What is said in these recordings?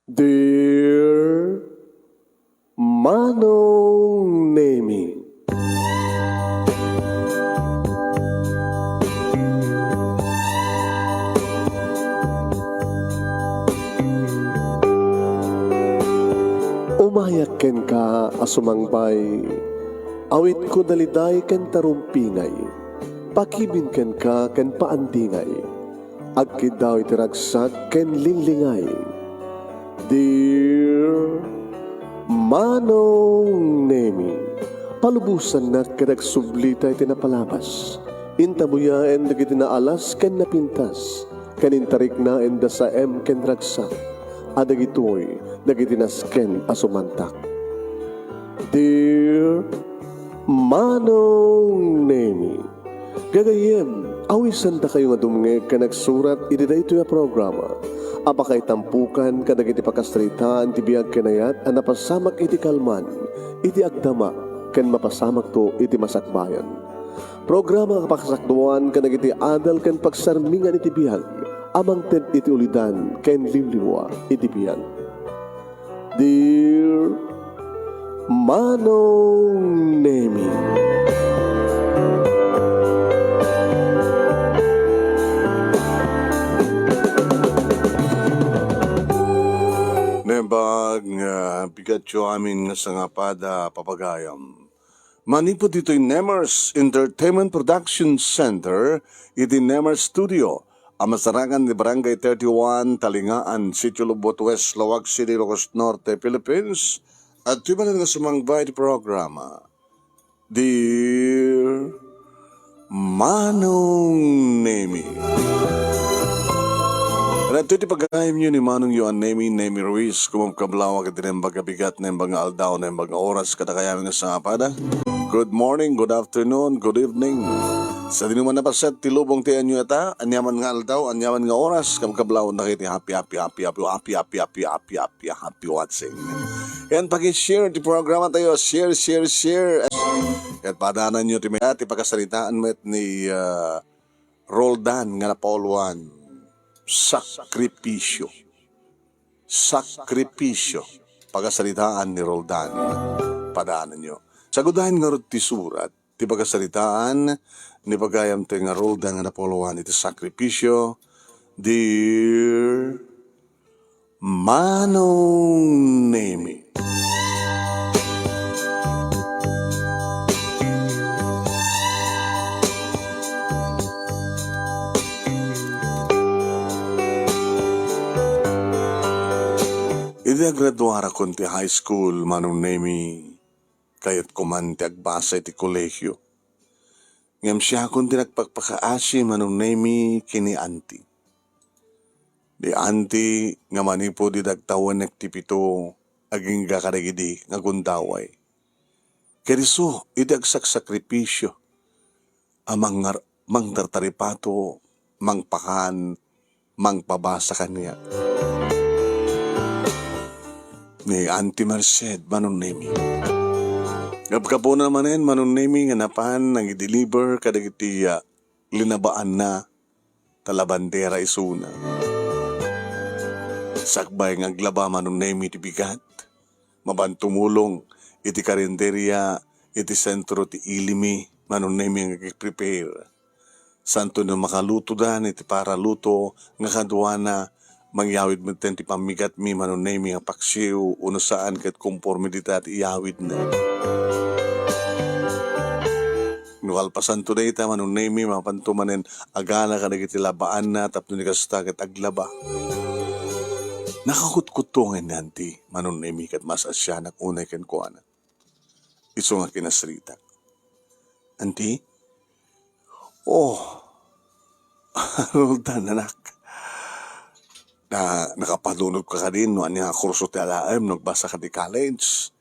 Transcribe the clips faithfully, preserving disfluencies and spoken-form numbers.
Dear Manong Nemi. Umayak kenka a sumangbay, awitko daliday ken tarumpingay, pakibin kenka ken paandingay. Agkiddaw iti ragsak ken linglingay. Dear Manong Nemi, palubosannak ket agsublita iti napalabas. Intabuyaen dagiti naalas ken napintas, ken intariknaen da saem ken ragsak, a dagitoy dagiti nasken a sumantak. Dear Manong Nemi, gagayyem, awisandakayo nga dumngeg ken agsurat iti daytoy a programa a pakaitampukan kadagiti pakasaritaan ti biag ken ayat a napasamak iti kalman, iti agdama, ken mapasamakto iti masakbayan. Programa a pakasakduan kadagiti adal ken pagsarmingan iti biag a mangted iti ulidan ken liwliwa iti biag. Dear Manong Nemi. Naimbag nga bigatyo amin nga sangapada, papagayam. Manipud ditoy Nemers Entertainment Production Center, iti Nemers Studio, a masarangan ni Barangay thirty-one, Talingaan, Sitio Lubot West, Laoag City, Ilocos Norte, Philippines, adtoy manen nga sumangbay iti programa. Dear Manong Nemi. Adtoy ti pagayamyo ni Manong Yohan Nemi, Nemi Ruiz, kumabkablaw iti naimbag a bigat, naimbag nga aldaw, naimbag nga oras, kadakayo amin nga sangapada. Good morning, good afternoon, good evening. Sadino man napaset ti lubong ti anyo ita, aniaman nga aldaw, aniaman nga oras, kabkablaw na kayo ti happy, happy, happy, happy, happy, happy, happy, happy, happy, happy watching. Yan, paki-share ti programa tayo. Share, share, share. Ket padanan nyo ti may-, ti pakasaritaan met ni, ah, Roldan nga napauluan. Sakripisyo. Sakripisyo. Pakasaritaan ni Roldan. Padanan nyo. Sagudayen ngarud ti surat ti pakasaritaan ni pagayam ti nga Roldan nga napauluan iti sakripisyo. Dear Manong Nemi. Idi agraduarakon ti high school, Manong Nemi, kayatko man ti agbasa iti kolehio. Ngem siakon ti nagpakpakaasi, Manong Nemi, ken ni Auntie. Ni Auntie nga manipud idi agtawenek ti pito, agingga kadagidi nga gundaway. Ket isu, idi agsaksakripisyo a mangar-, mangtartaripato, mangpakan, mangpabasa kaniak. Ni Auntie Merced, Manong Nemi. Gapgapuna manen, Manong Nemi, nga napan nangideliver kadagiti, ah, linabaanna, ta labandera isuna. Sakbay nga aglaba, Manong Nemi, ti bigat, mapan tumulong iti karinderia iti sentro ti ilimi, Manong Nemi, nga ag-prepare. Santo no makalutodan iti paraluto nga kaduana, mangyawid metten ti pammigatmi, Manong Nemi, nga paksiw, uno saan ket konforme dita ti iyawidna. No kalpasanto dayta, Manong Nemi, mapanto manen agala kadagiti labaanna tapno ni kasta ket aglaba. Nakakutkutongen ni Auntie, Manong Nemi, ket mas-asianak unay kenkuana. Isu nga kinasritak. Auntie? Oh, Roldan, anak. Na, nakapanunot ka kadin no ania nga kurso ti alaem no agbasa ka ti college?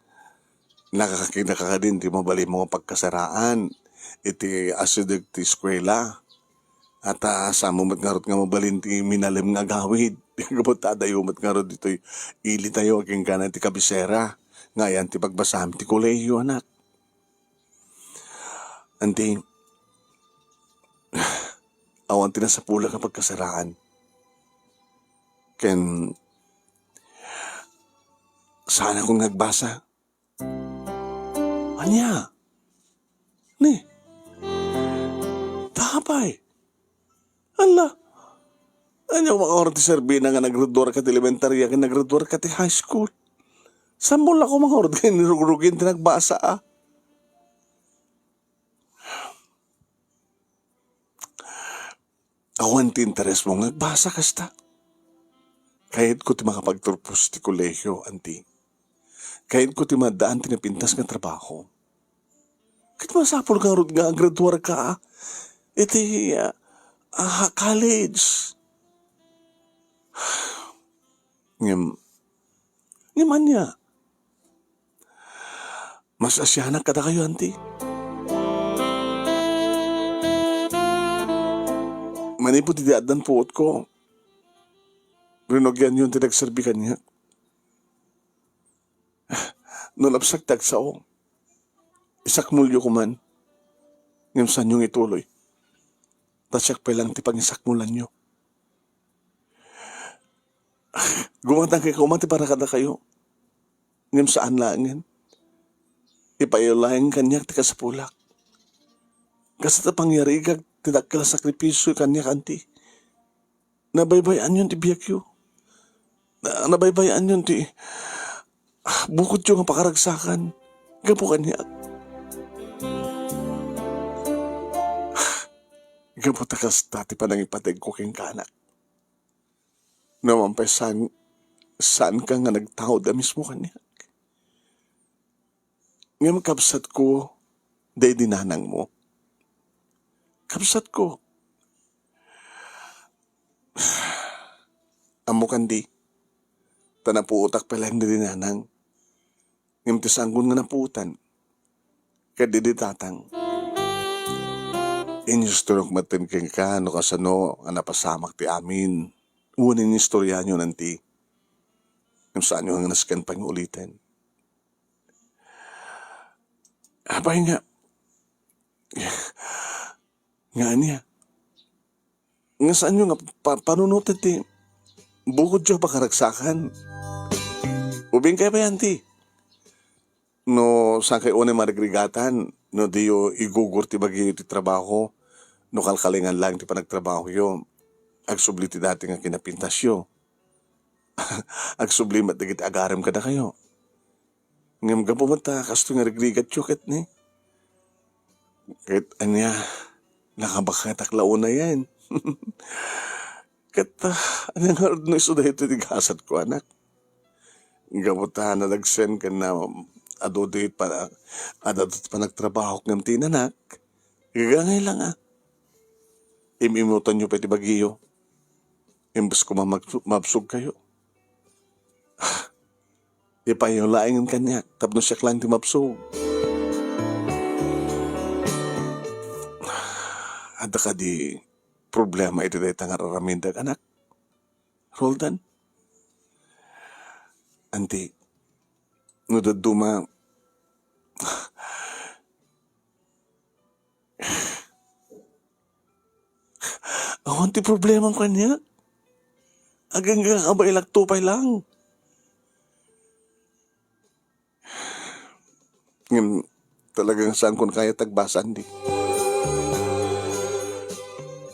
Nakakakita ka kadin ti mabalinmo nga pagkasaraan iti asideg ti eskuela? At, ah, saan mo met ngarud nga mabalin ti minalem nga agawid? Gapu ta adayo met ngarud ditoy ilitayo agingga ti kabisera nga ayan ti pagbasam ti kolehio, anak. Auntie, awan ti nasapulak nga pagkasaraan. Ken, Saanakon nga agbasa. Ania? Ni? Tapay? Ala, ania, makaurot ti serbina nga naggraduar ka ti elementaria ken naggraduar ka ti high school? Saan mo la ko makaurot nga inirugrugi ti nagbasa, a? Awan ti interesmo nga agbasa kasta. Kayatko ti makapagturpos ti kolehio, anti. Kayatko ti maddaan ti napintas nga trabaho. Ket masapul ngarud nga agraduar ka iti, ah, ah, college. Ngem, ngem ania? Mas asianak kadakayo, anti. Manipud iti addan puotko, rinugianyon ti nagserbi kaniak. No napsak ti agsao, isakmulyo koman. Ngem saanyo nga ituloy. Ta siak pay lang ti pangisakmulanyo. Gumatang kay koma ti para kadakayo. Ngem saan laengen. Ipayo laeng kaniak ti kasapulak. Kasta ta pangyarigak ti dakkel a sakripisio kaniak, anti. Nabaybay-anyon ti biagyo. Na, nabaybay-anyon ti, ah, bukodyo nga pakaragsakan. Gapu kaniak. Gapu ta kasta ti panangipategko kenka, anak. Naman pay saan, saanka nga nagtaud a mismo kaniak. Ngem kabsatko, daydi nanangmo. Kabsatko. Ammokan di, ta napuotak pay laeng daydi nanang. Ngem ti saanko nga napuotan, ket daydi tatang. Inistorok metten kenka no kasano a napasamak ti amin. Wen inistoriayo, anti. Ngem saanyo nga nasken pay nga uliten. Apay nga, nga ania? Nga saanyo nga pa-, panunoten ti bukodyo a pakaragsakan? Ubing kay pay, anti. No saan kay unay marigrigatan, no diyo igugur ti bagiyo iti trabaho, no kalkalingan laeng ti panagtrabahoyo, agsubli ti dati nga kinapintasyo. Agsubli met dagiti agarem kadakayo. Ngem gapu met ta kastoy nga rigrigatyo ket ni, ket ania, nakabakatak la unayen. Ket, ah, ania ngarud no isu daytoy ti gasatko, anak? Gapu ta nadagsen ken na, adu daytoy pa, ad-adu ti panagtrabahok ngem ti inanak, gagangay la nga. Im-imutanyo pay ti bagiyo. Imbes koma mag-, mabsogkayo. Ipayo laengen kaniak tapno siak laeng ti mabsog. Adda kadi problema iti dayta nga ar-aramidek, anak? Roldan? Anti, no dadduma, awan ti problemam kaniak. Agingga nga kabaelakto pay lang. Ngem talagang saanko nga kayat agbasa, anti.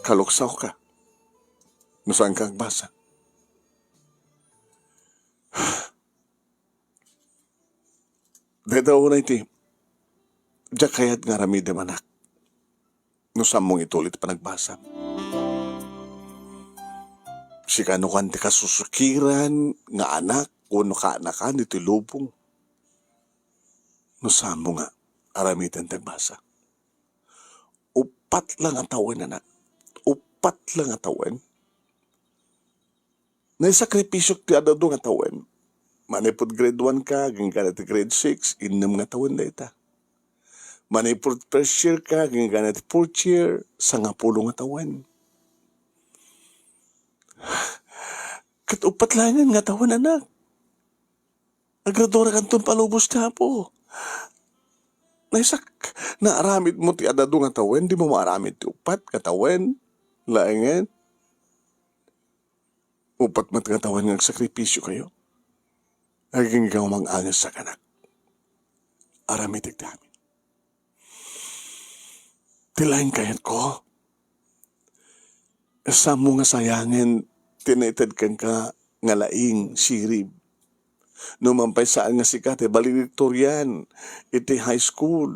Kaluksawka no saanka agbasa. Dayta unay ti diak kayat nga aramidem, anak, no saanmo nga ituloy ti panagbasam. Sika no kan ti kasusukiran nga anak wenno kaanakan iti lubong, no saanmo nga aramiden ti agbasa. Uppat la nga tawen, anak. Uppat la nga tawen. Naisakripisyok ti ad-adu nga tawen. Manipud grade one ka, agingga iti grade six, innem nga tawen dayta. Manipud first year ka, agingga iti fourth year, sangapulo nga tawen. Ket uppat laengen nga tawen, anak. Agraduarakanton palubos ti Apo. Naisak, naaramidmo ti ad-adu nga tawen, dimo maaramid ti uppat nga tawen laengen. Uppat met nga tawen nga agsakripisyokayo. Agingga mang-angesak, anak. Aramitek ti amin. Ti laeng kayatko, saanmo nga sayangen ti naited kenka nga laing, sirib. No man pay saan nga sika ti valedictorian iti high school,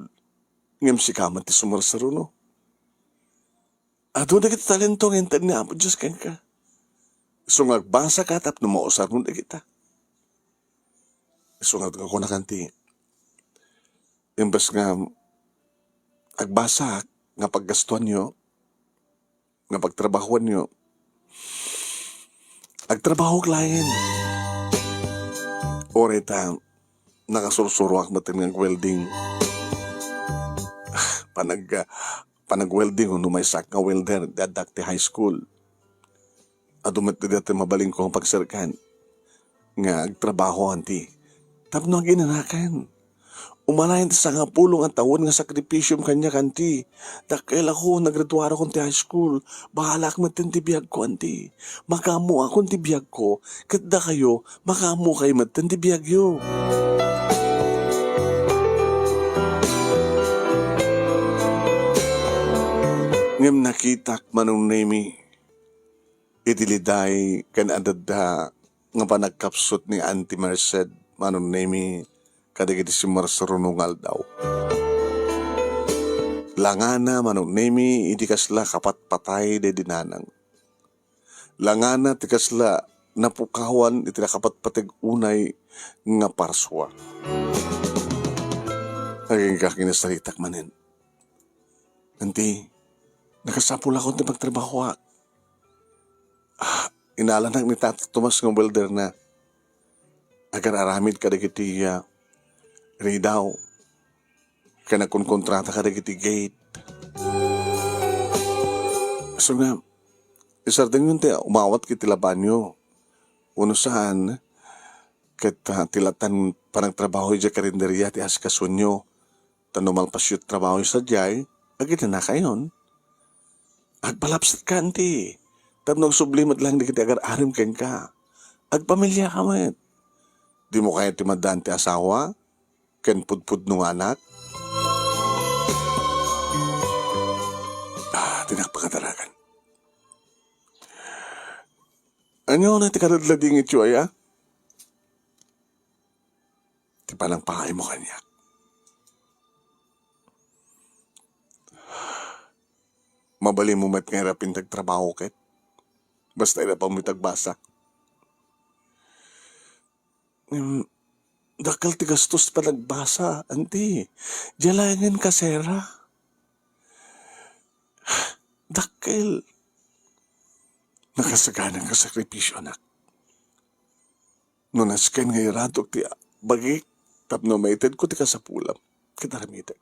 ngem sika met ti sumarsaruno. Adu dagiti talento nga inted ni Apo Dios kenka. Isu nga agbasaka tapno mausarmo dagita. Isu nga kunakan ti, imbes nga agbasak nga paggastuanyo, nga pagtrabahoanyo, agtrabahok laeng. Uray ta nakasursuroak met nga welding. Panag-, panag-welding no maysak nga welder, di addak ti high school. Adu met dayta ti mabalinko nga pagserkan nga agtrabaho, anti, tapno aginanakan. Umalayan ti sangapulo nga tawen nga sakripisiom kaniak, anti. Dakkel ako, nagraduarakon ti high school. Bahalak metten ti biagko, anti. Makaammoakon ti biagko, ket dakayo, makaammokayo metten ti biagyo. Ngem nakitak, Manong Nemi, iti liday ken adda nga panagkapsut ni Auntie Merced, Manong Nemi, kadagiti simmarsaruno nga aldaw. Langana, Manong Nemi, iti kasla kapatpatay daydi nanang. Langana ti kasla napukawan iti nakapatpateg unay nga parsua. Agingga kinasaritak manen. Anti, nakasapulakon ti pagtrabahoak. Ah, inalanak ni Tata Tomas nga welderna. Agar-aramid kadagiti, ah, ridaw. Ken agkonkontrata kadagiti gate. Isu nga, isardengyon ti umawat iti labanyo. Wenno saan, ket, ah, ti latan panagtrabaho idiay karinderia ti asikasuenyo. Ta no malpasyo ti trabaho sadiay, aginanakayon. Agpalapsetka, anti, tapno agsubli met laeng dagiti agar-arim kenka. Agpamiliaka met. Dimo kayat ti maddaan ti asawa ken pudpudno nga anak? Ah, ti nakapakadaragan. Ania unay ti kaladladingityo aya? Ti panangpakaaymo kaniak. Mabalinmo met nga irap inted trabaho ket. Basta irap met agbasa. Ngem, dakkel ti gastos ti panagbasa, anti. Diay laengen kasera. Dakkel. Nakasagana nga sakripisio, anak. No nasken nga iradok ti bagik tapno maitedko ti kasapulam, ket aramidek.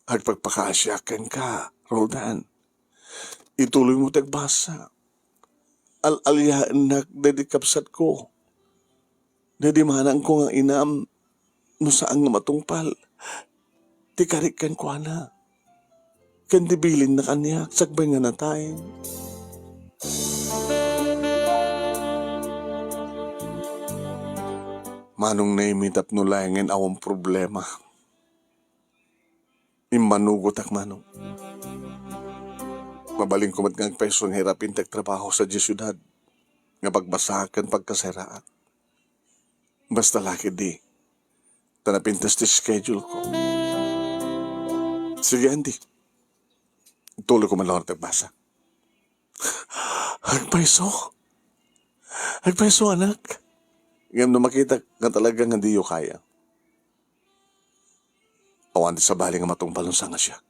Agpakpakaasiak kenka, Roldan. Ituloymo ti agbasa. Al-aliaennak daydi kabsatko. Daydi manangko nga inam, no saan nga matungpal, ti karik kenkuana. Ken ti bilinna kaniak, sakbay nga natay. Manong Nemi, tapno laengen awan problema. Immanugotak, Manong. Mabalinko met nga agpayso nga irap inted trabaho sadiay siudad nga pagbasaak ken pagkaseraak. Basta la ketdi, ta napintas ti schedule ko. Sige, Andy. Ituloy ko man laeng ti agbasa. Agpayso? Agpayso, anak? Ngem no makitak nga talaga nga diyo kaya, awan ti sabali nga matungpal no saan nga siak.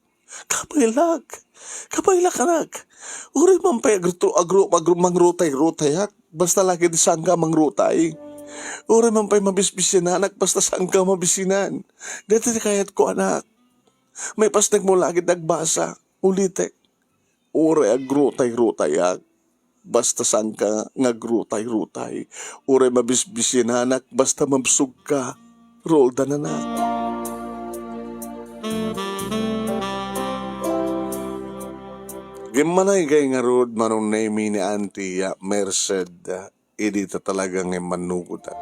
Kabaelak! Kabaelak, anak! Uray man pay agruto-, agru-, agru-, mangrutay-rutayak, basta la ketdi saanka mangrutay. Uray man pay mabisbisiananak, basta saanka mabisinan. Dayta ti kayatko, anak. Maipasnekmo la ketdi agbasa. Ulitek. Uray agrutay-rutayak, basta saanka nga agrutay-rutay. Uray mabisbisiananak, basta mabsogka, Roldan, anak. Gimmanay gay ngarud, Manong Nemi, ni Auntie Merced, idi ta talaga nga immannugotan.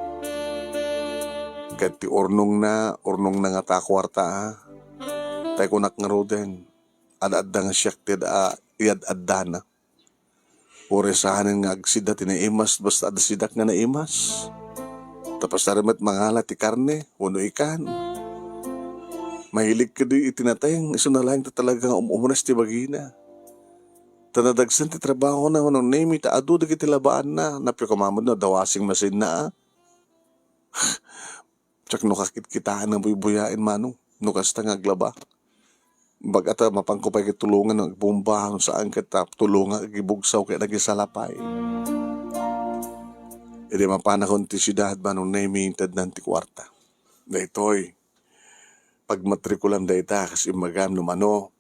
Ket ti urnongna, urnongna ngata a kuarta, a. Tay kunak ngaruden, ad-adda nga siak ti ad-, a, iyad-addana. Uray saanen nga agsida ti naimas, basta adda sidak nga naimas. Tapos ta met mangala ti karne, wenno ikan. Mahilig kadi iti nateng, isuna laeng ta talaga nga um-, umunas ti bagina. Ta nadagsen ti trabahona, Manong Nemi, ta adu dagiti labaanna, napio koma met no adda washing machine-na, a. Diak no kakitkitaan a buybuyaen, Manong, no kasta nga aglaba. Bag-o ta mapanko pay ket tulongan nga agbomba, no saan ket ta tulongan nga agibugsaw ket agisalapay. Idi mapanakon ti siudad, Manong Nemi, intednan ti kuarta. Daytoy, pagmatrikulam dayta, kas imbagam no mano.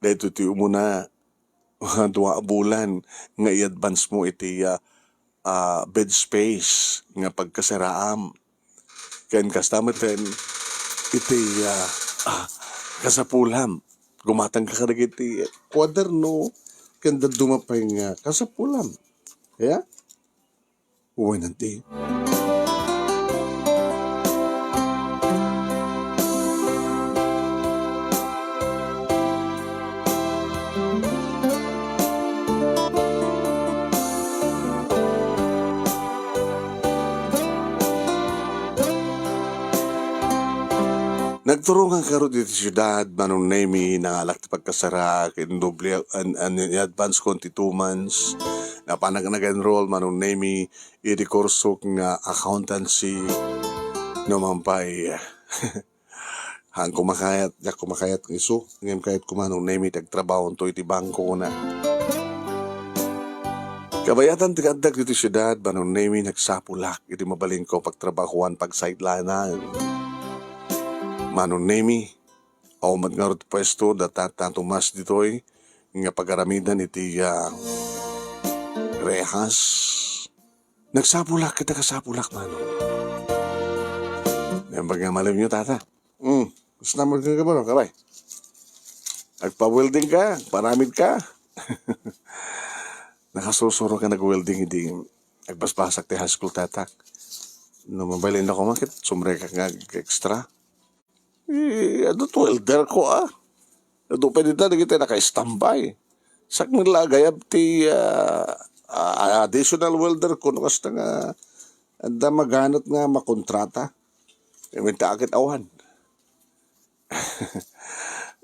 Daytoy ti umuna, dua a bulan nga i-advance mo iti, ah, ah, bed space nga pagkasaraam. Ken kasta metten iti, ah, ah, kasapulam. Gumatangka kadagiti kuaderno ken dadduma pay nga kasapulam. Ya? Wen, anti. Nagturongan ngarud iti siudad, Manong Nemi, nangalak ti pagkasara, ken doble, an, an, i-advance kon ti two months. Napanak nag-enroll, Manong Nemi, iti kursok nga accountancy. No man pay, haan ko makayat, diak ko makayat nga isu, ngem kayat ko, Manong Nemi, ti agtrabahonto iti bangko, kuna. Kabayatan ti kaaddak ditoy siudad, Manong Nemi, nagsapulak iti mabalinko pagtrabahoan, pagsideline-an. Manong Nemi, awan met ngarud puesto da Tata Tomas ditoy nga pagaramidan iti, ah, rehas. Nagsapulak, ket nakasapulak, Manong. Naimbag nga malimyo, Tata. Hmm, gusto mo rin ka ba, kabay? Agpa-welding ka, paramid ka. Nakasusuro ka nag-welding, idi agbasbasak ti high school, Tata. No mabalin ako, makit, sumre ka nga extra. Eh, adu ti welder ko, a. Adu pay dita dagiti naka-standby. Sakmi la agayab ti, ah, ah, additional welder ko no kasta nga adda maganat nga makontrata. Ngem intaket awan.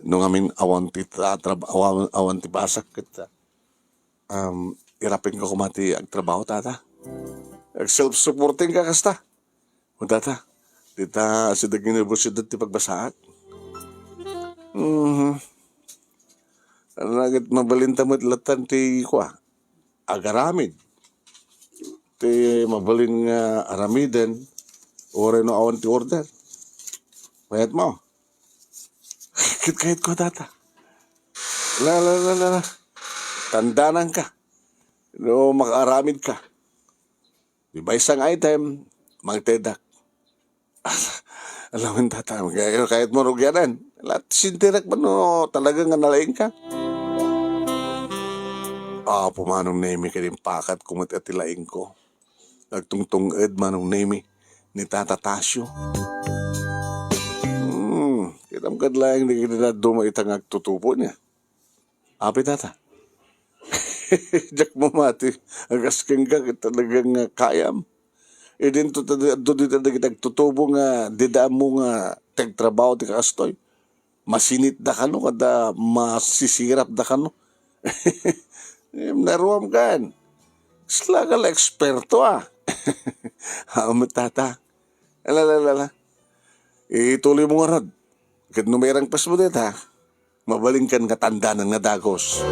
No ngamin awan ti ta-, trab-, awan, awan ti basak ket, um, irapenko koma ti agtrabaho, Tata. Ag-self-supporting ka kasta. O, Tata, dita asideg nga universidad ti pagbasaak. Mhm. Ania ket mabalinta met latta ti kua, agaramid. Ti mabalin nga aramiden, uray no awan ti order. Kayat mo? Ket kayat ko, Tata. La, la, la, la, la. Tandananka. No makaaramid ka. Di maysa nga item, mangtedak. Alam mo, Tata, kayat mo rugianan. Lat, sinterak ba no talaga nga nalaing ka? Apo, Manong Nemi, ket impakat ko met ti laing ko. Agtungtung-ed, Manong Nemi, ni Tata Tasio. Hmm, kitam kad laeng di kita duma ita nga agtutubo niya. Api, Tata? Diak mamati, agasken ka, ket talaga nga kayam. Idinto ta-, adda dita dagiti agtutubo nga dida ammo nga ti agtrabaho ti kastoy. Masinitda kano, kada masisirapda kano. Em, naruam kan. Kasla ka la eksperto, a. Haan met, Tata. Ala, ala, ala, ala. Ituloy mo ngarud. Ket no mairang pas mo dita, mabalinkan nga tandanan nga dagus.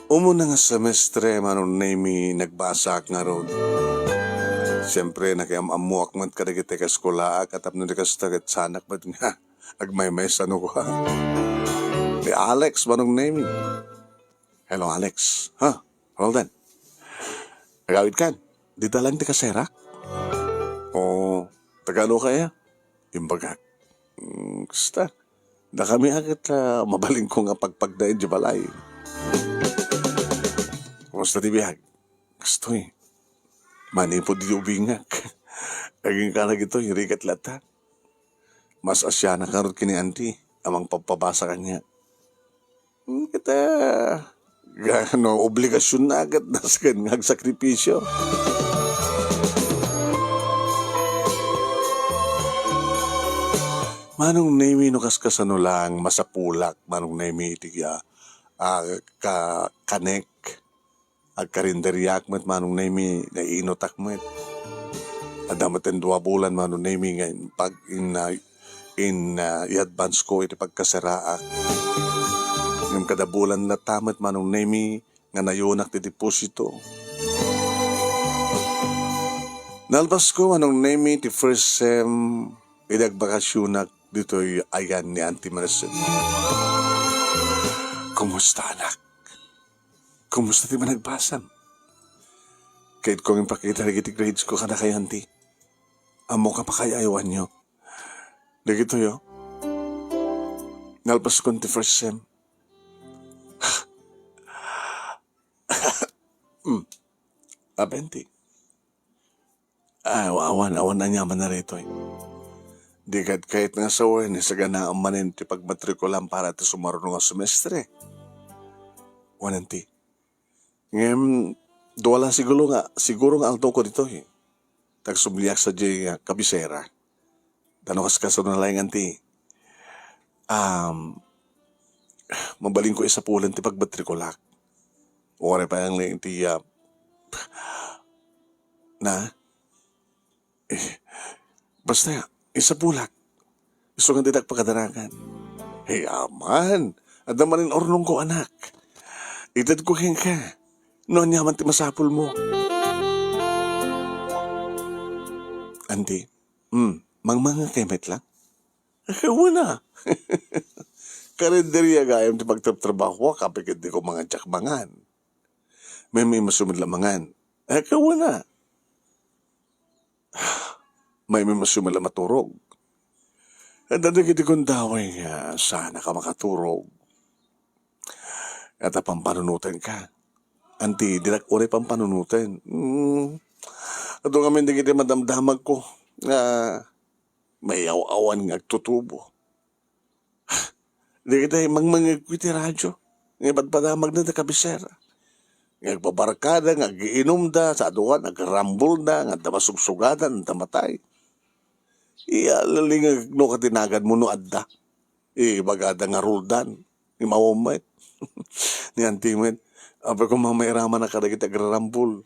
Umuna nga semestre, Manong Nemi, nagbasaak ngarud. Siempre, nakiam-ammoak met kadagiti kaeskulaak, a tapno di kasta ket saanak met nga agmaymaysa no kua. Ni Alex, Manong Nemi. Hello, Alex. Ha? Roldan. Agawid kan? Dita lang ti kaserak? O, Tagano kaya? Imbagak. "Mm, kasta. Dakami a ket, ah, mabalinko nga pagpagda idiay balay." "Kumusta ti biag?" "Kastoy. Manipud idi ubingak." "Agingka dagitoy, rigat latta." Mas asianak ngarud ken ni Auntie a mangpabpabasa kaniak. Hmm, ket, ah, no obligasion na ket nasken nga agsakripisio. Manong Nemi, no kaskasano lang, masapulak, Manong Nemi, iti, ah, ah, ka-, kanek. Agkarinderiaak met, Manong Nemi, nainutak met. Adda met dua bulan, Manong Nemi, nga in-, pag-, in-, ah, in-, ah, i-advance ko iti pagkaseraak. Ngem kada bulan latta met, Manong Nemi, nga nayunak ti deposito. Nalpas ko, Manong Nemi, ti first sem idi agbakasionak ditoy ayan ni Auntie Maricel. Kumusta, anak? Kumusta ti managbasam? Kayatko nga impakita dagiti grades ko kadakayo, Auntie. Ammok a pakayaywanyo. Dagitoy, oh. Nalpaskon ti first sem. Hmm. Apay, Auntie. Ah, awan, awan aniaman daytoy. Di ket kayat nga sawen, isaganaam manen ti pagmatrikulam para ti sumaruno nga semestre. Wen, Auntie. Ngem, dua la siguro nga, siguro nga aldaw ko ditoy. Ta agsubliak sadiay nga kabisera. Ta no kaskasano laeng, Auntie, um, mabalinko isapulan ti pagmatrikulak. Uray pay laeng ti, ah, na? Eh, basta, isapulak. Isu nga ditak pakadaragan. Hey, aman. Adda manen urnongko, anak. Itedko kenka. No aniaman ti masapulmo. Auntie, hmm, mangmangngegkay met la? Wen a. Karinderia gayam ti pagtrabtrabahoak, apay ket diko mangadiak mangan. Maymaymoyo met la mangan. Wen a. Maymaymoyo met la maturog. Adda dagiti gundaway nga saanak a makaturog. Ket ta pampanunotenka. Auntie, dinak uray pampanunoten. Hmm. Adu ngamin dagiti madamdamagko nga maiaw-awan nga agtutubo. Dagiti mangmangngegko iti radio nga ipadpadamagna ti kabisera. Nga agbabarkada, nga agiinumda, sa aduan, agrambulda, nga adda masugsugada, adda matay. Iya, lalingag no katinaganmo no adda. Ibagada nga Roldan. Imaw met. Ni Auntie met. Apay ko mamairaman a kadagiti agrarambul.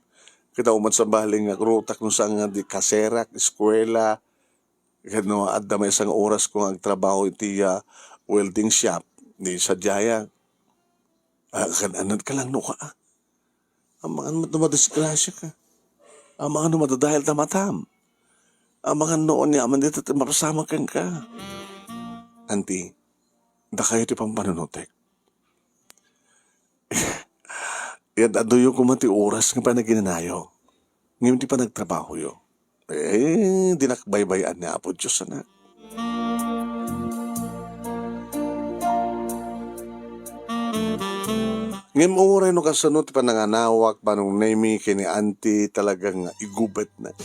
Kita umat sa bali nga agrutak no saan nga di kaserak, eskuela, ket no adda maysa nga oras ko nga agtrabaho iti, ah, welding shop, di sadiayan. Ah, kan-, anat ka lang no ka, ah. Amangan met no madisgrasiaka. Amangan no madadael ta matam. Amangan no aniaman dita ti mapasamak kenka. Auntie, dakayo ti pampanunotek. Yat aduyo koma ti oras nga panaginanayo. Ngem ti panagtrabahoyo, eh, dinak baybay-an ni Apo Dios, anak. Ngem uray no kasano ti pananganawak, Manong Nemi, ken ni Auntie, talaga nga igubetna.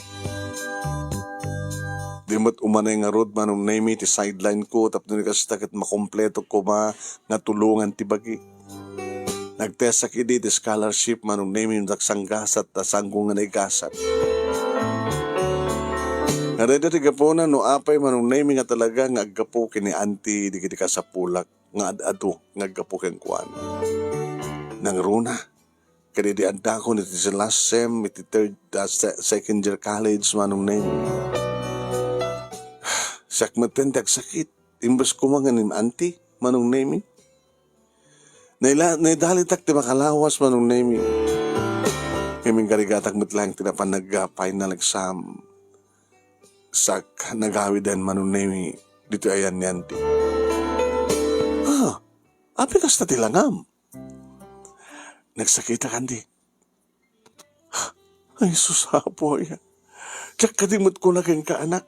Di met umanay ngarud, Manong Nemi, ti sideline ko, tapno ni kasta ket makompleto koma nga tulongan ti bagi. Nagtesak idi ti scholarship, Manong Nemi, no daksanggasat, ta sango nga naigasat. Nga dayta ti gapuna, no apay, Manong Nemi, nga talaga nga aggapu ken ni Auntie dagiti kasapulak nga ad-adu nga aggapu kenkuana. Nangruna, kadidi addakon iti last sem, iti third, ah, se-, second year college, Manong Nemi. Siak metten ti agsakit. Imbes koma nga ni Auntie, Manong Nemi. Naila-, naidalitak ti makalawas, Manong Nemi. Ngem inggarigatak met laeng ti napan nag-, ah, final exam. Sak, nagawiden, Manong Nemi, ditoy ayan ni Auntie. Ha? Apay kasta ti langam? Nagsakitak, Auntie. Ay, sus, Apo, aya. Diak kadi met kuna kenka, anak.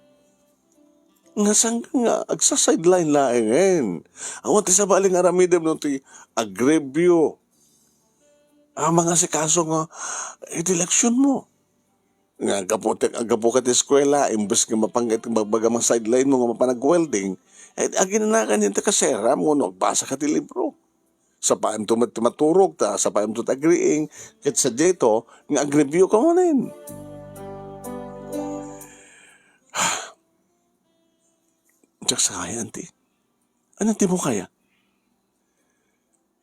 Nga saan ka nga agsa-sideline laengen? Awan ti sabali nga aramidem no ti agribyo a mangasikaso nga iti leksionmo. Nga gapu ti, gapu ka ti eskuela, imbes nga mapan iti bagbaga nga sideline mo nga mapan ag-welding, eh, aginanakan ti kaseram wenno agbasa ka ti libro. Sapaem to met maturog, ta sapaem to agriing, ket sadiay to nga agribyo ka manen. Diak sakaya, anti. Ania ti mukaya?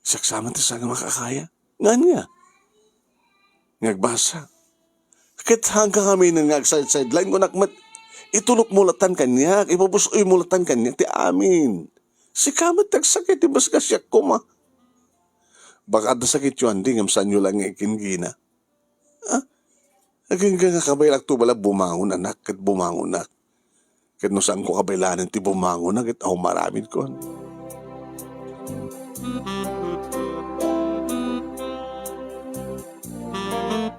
Siak sa man ti saan nga makakaya. Ngan nga? Nga agbasa. Ket hanggang aminen nga agsa-sideline kunak met, itulokmo latan kaniak, ipabus-oymo latan kaniak ti amin. Sika met ti agsakit, imbes nga siak koma. Baka adda sakityo, anti, ngem saanyo laeng nga ikinggina. Ah, agingga nga kabaelak to bala bumangon, anak, ket bumangonak. Ket no saanko kabaelanen ti bumangonak, ket awan maaramidkon.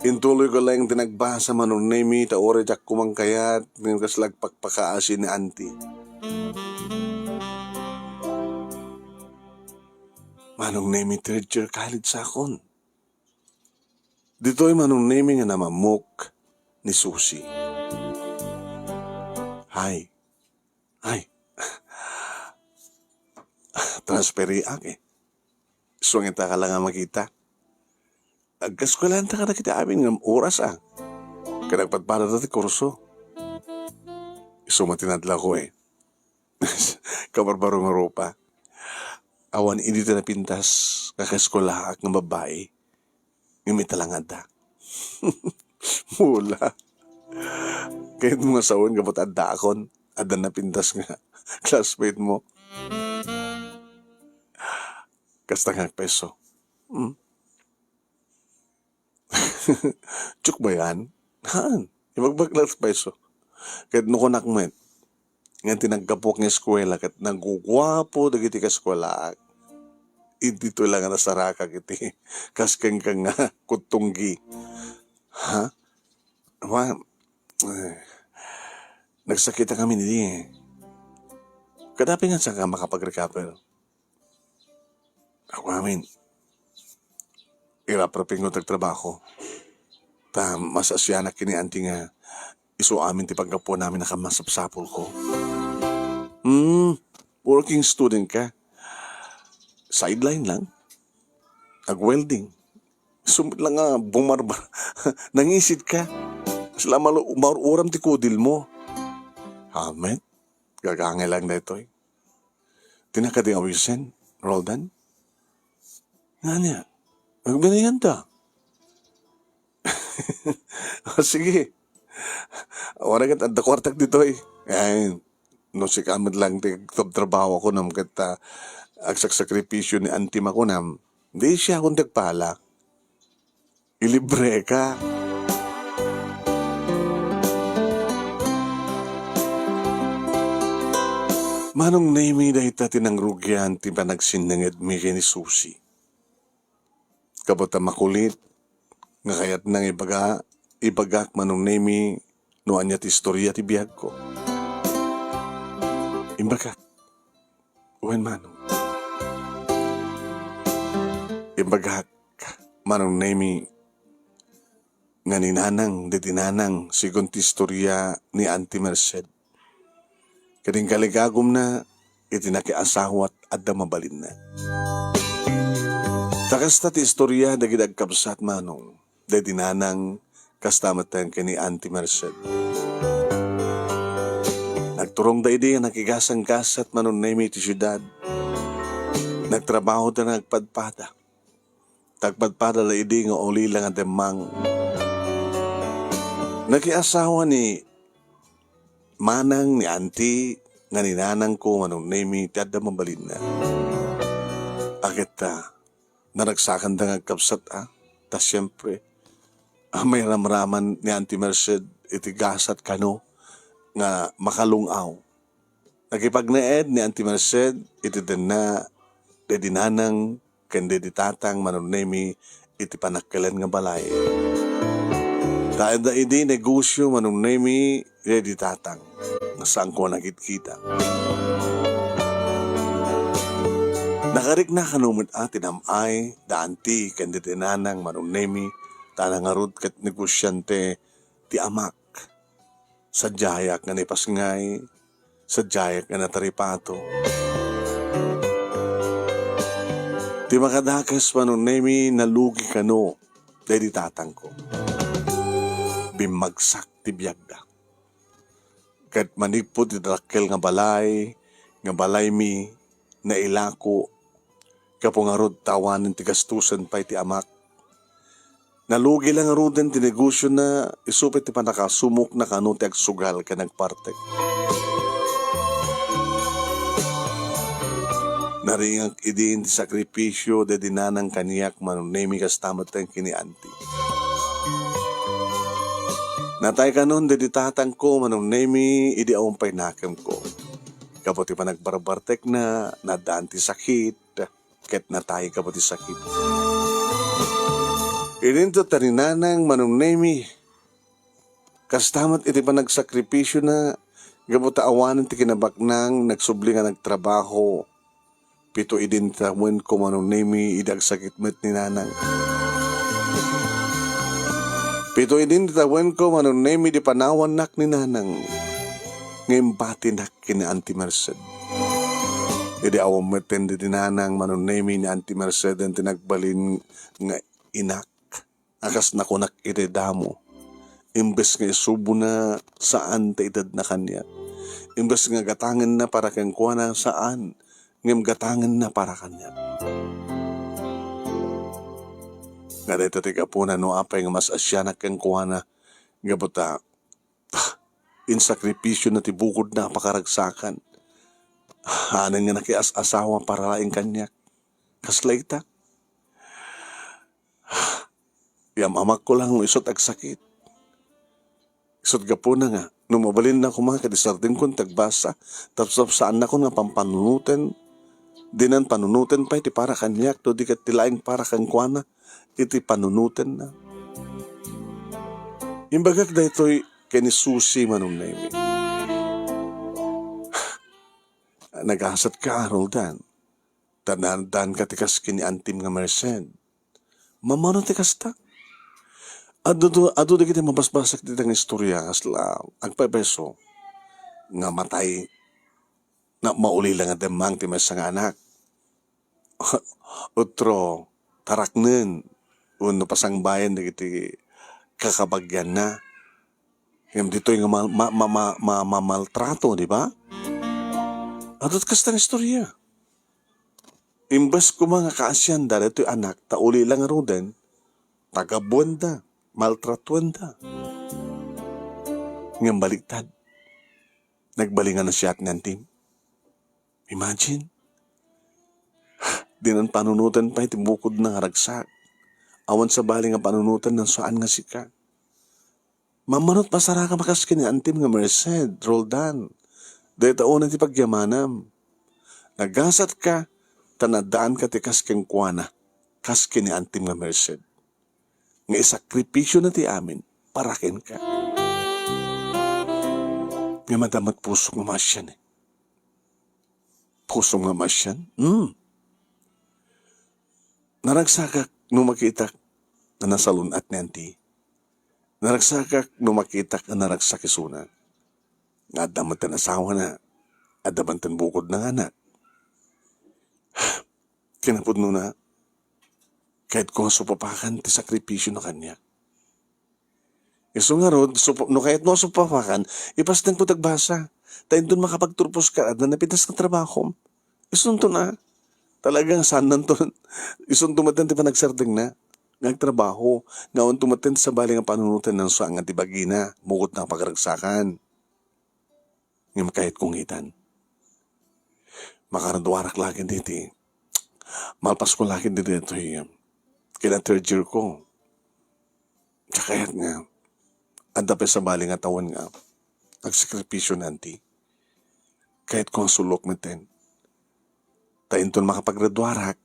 Intuloyko laeng ti nagbasa, Manong Nemi, ta uray diak koma kayat, ngem kasla agpakpakaasi ni Auntie. Manong Nemi, third year college sakon. Ditoy Manong Nemi nga namammok ni Susi. Hay. Hay. Transferiak, eh. Isu nga ita ka lang nga makita. Agkaskwelahan ta kadagiti amin nga oras, ah. Ket agpadpadata ti kurso. Isu met ti nadlawko, eh. Kabarbaro nga rupa. Awan idi ti napintas nga kaeskwelaak nga babbai. Ngem ita lang adda. Mula. Kayatmo nga sawen gapu ta addaakon, adda napintas nga classmate mo. Kasta nga agpayso. Hmm? Joke ba yan? Haan. Ibagbag lang ti payso. Ket no kunak met, nga ti naggapuak nga eskuela ket naguguapo dagiti kaeskuelaak, idi to lang nga nasarakak iti kas kenka nga kuttonggi. Ha? Wa-, eh, nagsakitak amin idi, eh. Kadapay nga saan ka makapag-recover? Ako amin. Iraprapingko ti agtrabaho. Ta masasianak ken ni Auntie nga isu amin ti paggapuan amin a kammasapsapulko. Hmm, working student ka. Sideline lang. Ag-welding. Sumit lang nga bumarbar. Nangisit ka. Sila malo-, maur-uram ti kudil mo. Hamet, gagangay lang daytoy. Ti nakadi awisen, Roldan? Ngania? Agbilingan ta. O, sige. Wala ket adda kuartak ditoy. Ay, no sika met lang ti agtrabtrabaho kunam ket, ah, agsaksakripisyo ni Auntie makunam, di siakon ti agpala. Ilibre ka. Manong Nemi, dayta ti nangrugian ti panagsinnangedmi ken ni Susi. Kabat a makulit nga kayatna nga ibaga, ibagak, Manong Nemi, no ania ti istoria ti biagko. Imbagak. Wen, Manong. Imbagak, Manong Nemi, nga ni Nanang, daydi Nanang, segun ti istoria ni Auntie Merced. Ken inkaligagumna iti nakiasawat adda mabalinna. Ta kasta ti istoria dagiti agkabsat, Manong, daydi Nanang, kasta met ken ni Auntie Merced. Nagturongda idi nga nakigasanggasat, Manong Nemi, iti siudad. Nagtrabahoda nga agpadpada. Agpadpada la idi nga ulila nga demmang. Nakiasawa ni Manang ni Auntie nga ni Nanangko, Manong Nemi, ti adda mabalinna. Ket ta, naragsakanda nga agkabsat, a. Ta siempre, a, mairamraman ni Auntie Merced iti gasat kano nga makalung-aw. Nakipagnaed ni Auntie Merced iti denna daydi Nanang ken daydi Tatang, Manong Nemi, iti panakkelan nga balay. Ta adda idi negosyo, Manong Nemi, daydi Tatang. saanko a nakitkita. Nakarikna kano met a ti nam-ay da anti ken diti nanang Manong Nemi, ta nangarud ket negosiante ti amak. Sadiayak nga naipasngay, sadiayak nga nataripato. Ti makadakes, Manong Nemi, nalugi kano daydi tatangko. Bimmagsak ti biagda. Ket manipud iti dakkel nga balay, nga balaymi, nailako, gapu ngarud ta awanen ti gastusen pay ti amak. Nalugi la ngaruden ti negosiona, isu pay ti pannakasumokna kano ti agsugal ken agpartek. Naringek idin ti sakripisio daydi nanang kaniak, Manong Nemi, kasta met ken ni anti. Natay kanon daydi tatangko, Manong Nemi, idi awan pay nakemko. Gapu ti panagbarbartekna, naaddaan ti sakit, ket natay gapu ti sakit. Idinto ta ni nanang, Manong Nemi, kasta met iti panagsakripisio na, gapu ta awanen ti kinabaknang, nagsubli nga nagtrabaho. Pito idin ti tawenko, Manong Nemi, idi agsakit met ni nanang. Pito idin ti tawenko, Manong Nemi, di panawannak ni nanang. Ngem batinak ken ni Auntie Merced. Idi awan metten daydi nanang, Manong Nemi, ni Auntie Merced ti nagbalin nga inak. A kas nakunak iti damo, imbes nga isubona, saan ti itedna kaniak. Imbes nga gatangenna para kenkuana, saan, ngem gatangenna para kaniak. Nga dayta ti gapuna no apay nga mas asianak kenkuana, gapu ta, ah, insakripisio na ti bukodna a pakaragsakan. Anen nga nakias-asawa para laeng kaniak. Kasla ita. Yam-amakko lang no isut' agsakit. Isut' gapuna nga, no mabalinna koma ket isardengkon ti agbasa, tapno saannakon nga pampanunoten, dinan panunoten pay ti para kaniak, no di ket ti laeng para kenkuana iti panunotenna. Imbagak daytoy ken ni Susi, Manong Nemi. Nagasatka, Roldan. Ta naaddaanka ti kas ken ni antim nga Merced. Mammano ti kasta? Adu, adu dagiti mabasbasak dita nga istorya, kasla agpaypayso nga matay, na mauli la nga demmang ti maysa nga anak. Utro, taraknen, wenno pasangbayen dagiti kakabagianna. Ngem ditoy nga ma-, ma-, ma-, ma-, ma-, mamaltrato, di ba? Adu ti kasta nga istorya. Imbes koma nga kaasianda daytoy anak, ta uli la ngaruden, tagabuenda, maltratuenda. Ngem baliktad, nagbalingan a siak ni antim. Imagine, dinan panunoten pay ti bukodna nga ragsak. Awan sabali nga panunoten no saan nga sika. Mammanot pasaraka makas ken ni antim nga Merced, Roldan. Dayta unay ti pagyamanam. Nagasatka, ta naaddaanka ti kas kenkuana, kas ken ni antim nga Merced. Nga isakripisio na ti amin para kenka. Nga madamot pusok nga maasian eh. Pusom nga maasian? Hmm. Naragsakak no makitak a nasalun-at ni anti. Naragsakak no makitak a naragsak isuna. Nga adda met ti asawana, adda met ti bukodna nga anak. Kinapudnona, kayatko nga supapakan ti sakripisio na kaniak. Isu ngarud, sup-, no kayatmo a supapakan, ipasdengko ti agbasa. Ta inton makapagturposka, adda napitas nga trabahom. Isunto na. Talagang saan nanto. Isunto met ti panagsardengna. Nga agtrabaho. Nga awan to met ti sabali nga panunoten no saan nga ti bagina. Bukod na pagragsakan. Ngem kayatko nga itan. Makaraduarak la ket diti. Malpasko la ket diti daytoy, um, kina third year ko. Kayat nga, adda pay sabali nga tawen nga agsakripisio ni anti. Kayatko nga sulok metten. Ta inton makapagraduarak,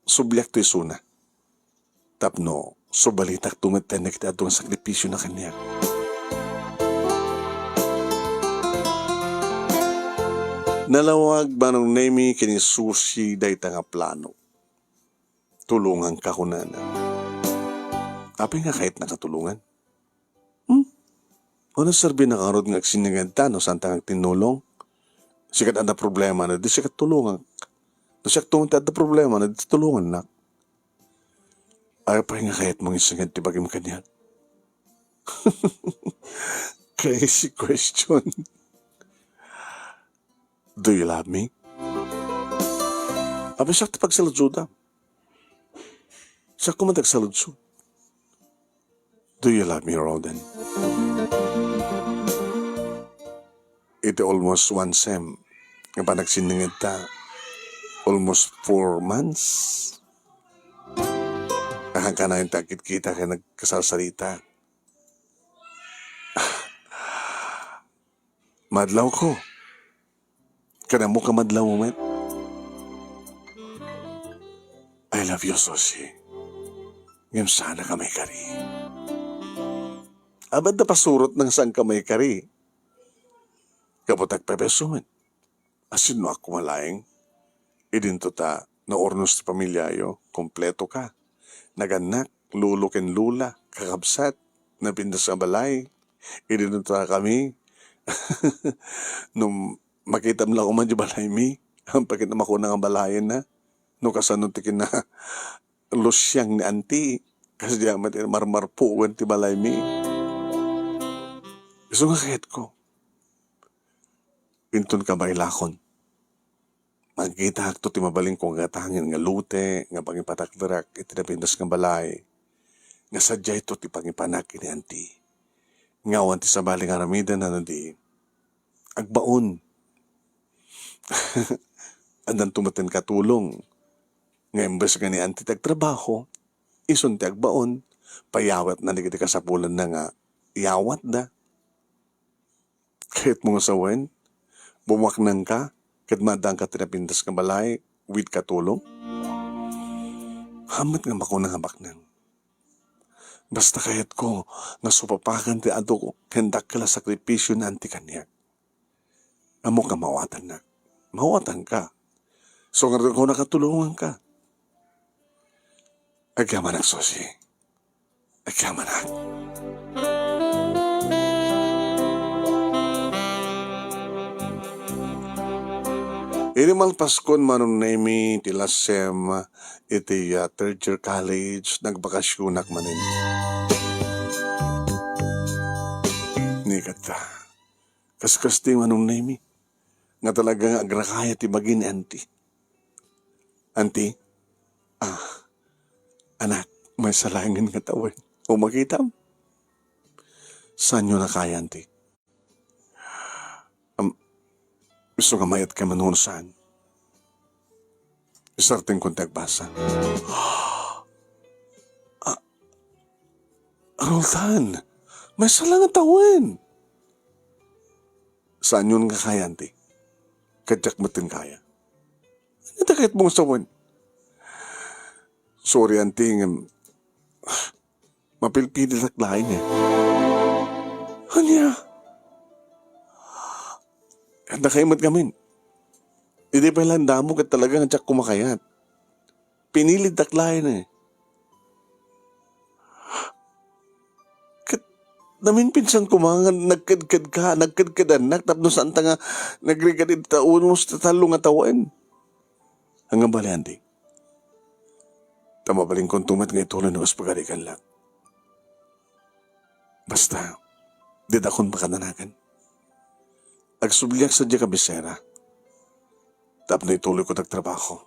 subliakto isuna. Tapno, subalitakto metten dagiti adu nga sakripisio na kaniak. Nalawag Manong Nemi ken ni Susi dayta nga plano. "Tulonganka," kunana. "Apay nga kayatnaka tulongan? Hmm? Ano serbinaka ngarud nga agsinningedta no saanta nga agtinnulong? Sika ti adda problema, no di sika tulongak. No siak ti adda problema, no di tulongannak." "Apay nga kayatmo nga isinged ti bagim kaniak?" Crazy question. "Do you love me?" Apay, siak ti pagsaludsodam. Siak koma ti agsaludsod. "Do you love me, Roldan?" Iti almost one sem nga panagsinningedta, almost four months, kankanayon ti agkitkita ken nagkasalsalita. Madlawko. Ken ammok a madlawmo met. "I love you, Susi. Ngem saanka maikari." Abadan ta pasurotna nga saanka maikari. Gapu ta agpaypayso met. Asinnoak koma laeng. Idinto ta naurnos ti pamiliayo, kompleto ka. Nagannak, lolo ken lola, kakabsat, napintas nga balay. Idinto ta kami. No makitam la koma di balaymi, apay ket makuna nga balayen na. No kasano ti kina-, lusiang ni anti, kasdiay met marmarpugan ti balaymi. Isu nga kayatko. Inton kabaelakon, makitaakto ti mabalinko nga gatangin nga lote nga pangipatakderak iti napintas nga balay, nga sadiayto ti pangipanak ken ni anti. Nga awan ti sabali nga aramiden no di agbaon. Addanto met ti katulong nga imbes nga ni anti ti agtrabaho, isun ti agbaon, payawatna dagiti kasapulanna nga iyawatda. Kayatmo nga sawen, bumaknangka, ket maaddaanka ti napintas nga balay, with katulong? Hamet nga makuna nga baknang. Basta kayatko nga supapakan ti adu ken dakkel a sakripisio ni anti kaniak. Ammok nga mawatannak. Mawatanka. So, ngarud, kunaka, tulonganka. Agyamanak, Susi. Agyamanak. Idi malpaskon, Manong Nemi, ti last sem iti, ah, third year college, nagbakasionak manen. Ni kasta, kaskasdi, Manong Nemi, nga talaga nga agrakayat ti bagi ni anti. Anti? Ah, anak, maysa laengen nga tawen. O, makitam? Saanyo nakaya, anti? Am, isu nga mayat kay manunusan. Isartengkon ti agbasa. Ah, Roldan, maysa la nga tawen. Saanyon nga kaya, anti? Ket diak met kaya. Ania ti kayatmo nga sawen? Sorry, anti, ngem mapilpilitak laeng, eh. Ania? Ket dakayo met ngamin. Idi pay landamo ket talaga nga diak kumakayat. Pinilitak laeng, eh. Ket naminpinsan koma nga nagkedkedka, nagkedkedannak tapno saanta nga nagrigat iti tawen mo sa tallo nga tawen. Ania bale, anti? Ta mabalinkonto met nga ituloy no kas pagariganlak. Basta, didakon pakadanagan. Agsubliak sadiay kabisera tapno ituloyko ti agtrabaho.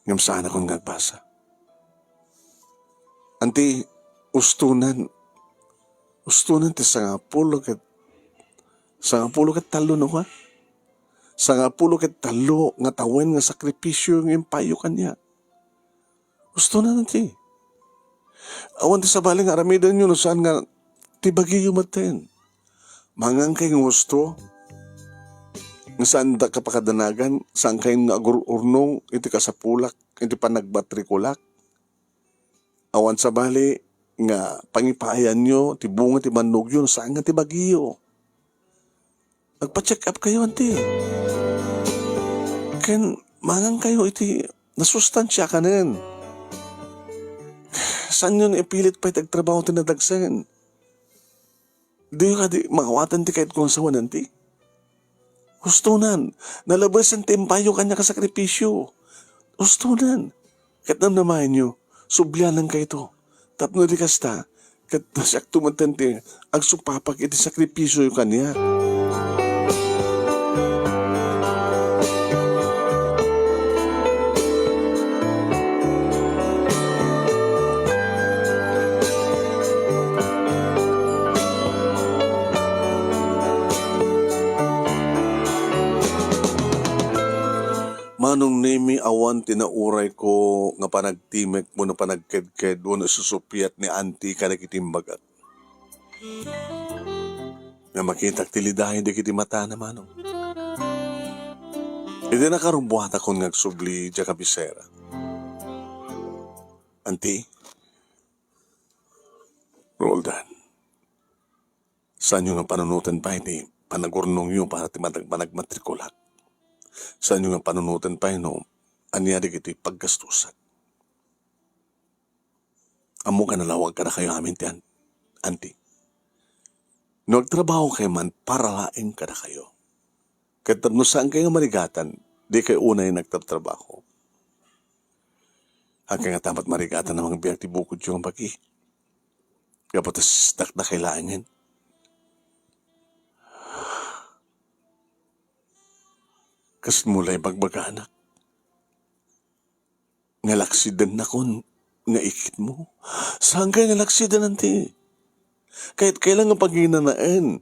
Ngem saanakon nga agbasa. Anti, ustonan, ustonan ti sangapulo ket, sangapulo ket tallo no ka? Sangapulo ket tallo nga tawen nga sakripisio nga impayo kaniak. Ustonan, anti. Awan ti sabali nga aramidenyo no saan nga ti bagiyo metten. Mangngegkay nga husto nga saanda kapakadanagan, saankay nga agur-urnong iti kasapulak, iti panagmatrikulak. Awan sabali nga pangipaayanyo ti bunga ti bannogyo no saan nga ti bagiyo. Agpa-check up kayo, anti. Ken mangankayo iti nasustansiakanen. Saanyon ipilit pay ti agtrabaho ti nadagsen. Diyo kadi maawaten ti kayatko nga sawen, anti? Hustonan, nalabesen ti impayo kaniak a sakripisio. Hustonan. Ket namnamaenyo, sublianankayto. Tapno di kasta, ket siakto met ti agsupapag iti sakripisioyo kaniak. Manong Nemi, awan ti naurayko nga panagtimek wenno panagkedked wenno isusupiat ni Anti kadagiti imbagak. Nga makitak ti lidayo dagiti matana, Manong. Iti nakarubbuatakon nga agsubli, diak a bisera. Anti, Roldan, saanyo nga panunoten pay ti panagurnongyo para ti manag-, managmatrikulak. Saanyo nga panunoten pay no ania dagiti paggastusak. Ammok a nalawag kadakayo amin ti an-, anti. No agtrabaho kay man para laeng kadakayo. Ket tapno saankay nga marigatan, dikay unay nagtatrabaho. Saankay nga ta met marigatan a mangbiag ti bukodyo nga bagi. Gapu ta sisdakdakay laengen. Kasmo la ibagbagaanak. Nga laksidennakon nga ikitmo. Saankay nga laksiden, anti? Kayat kay la nga paginanaen.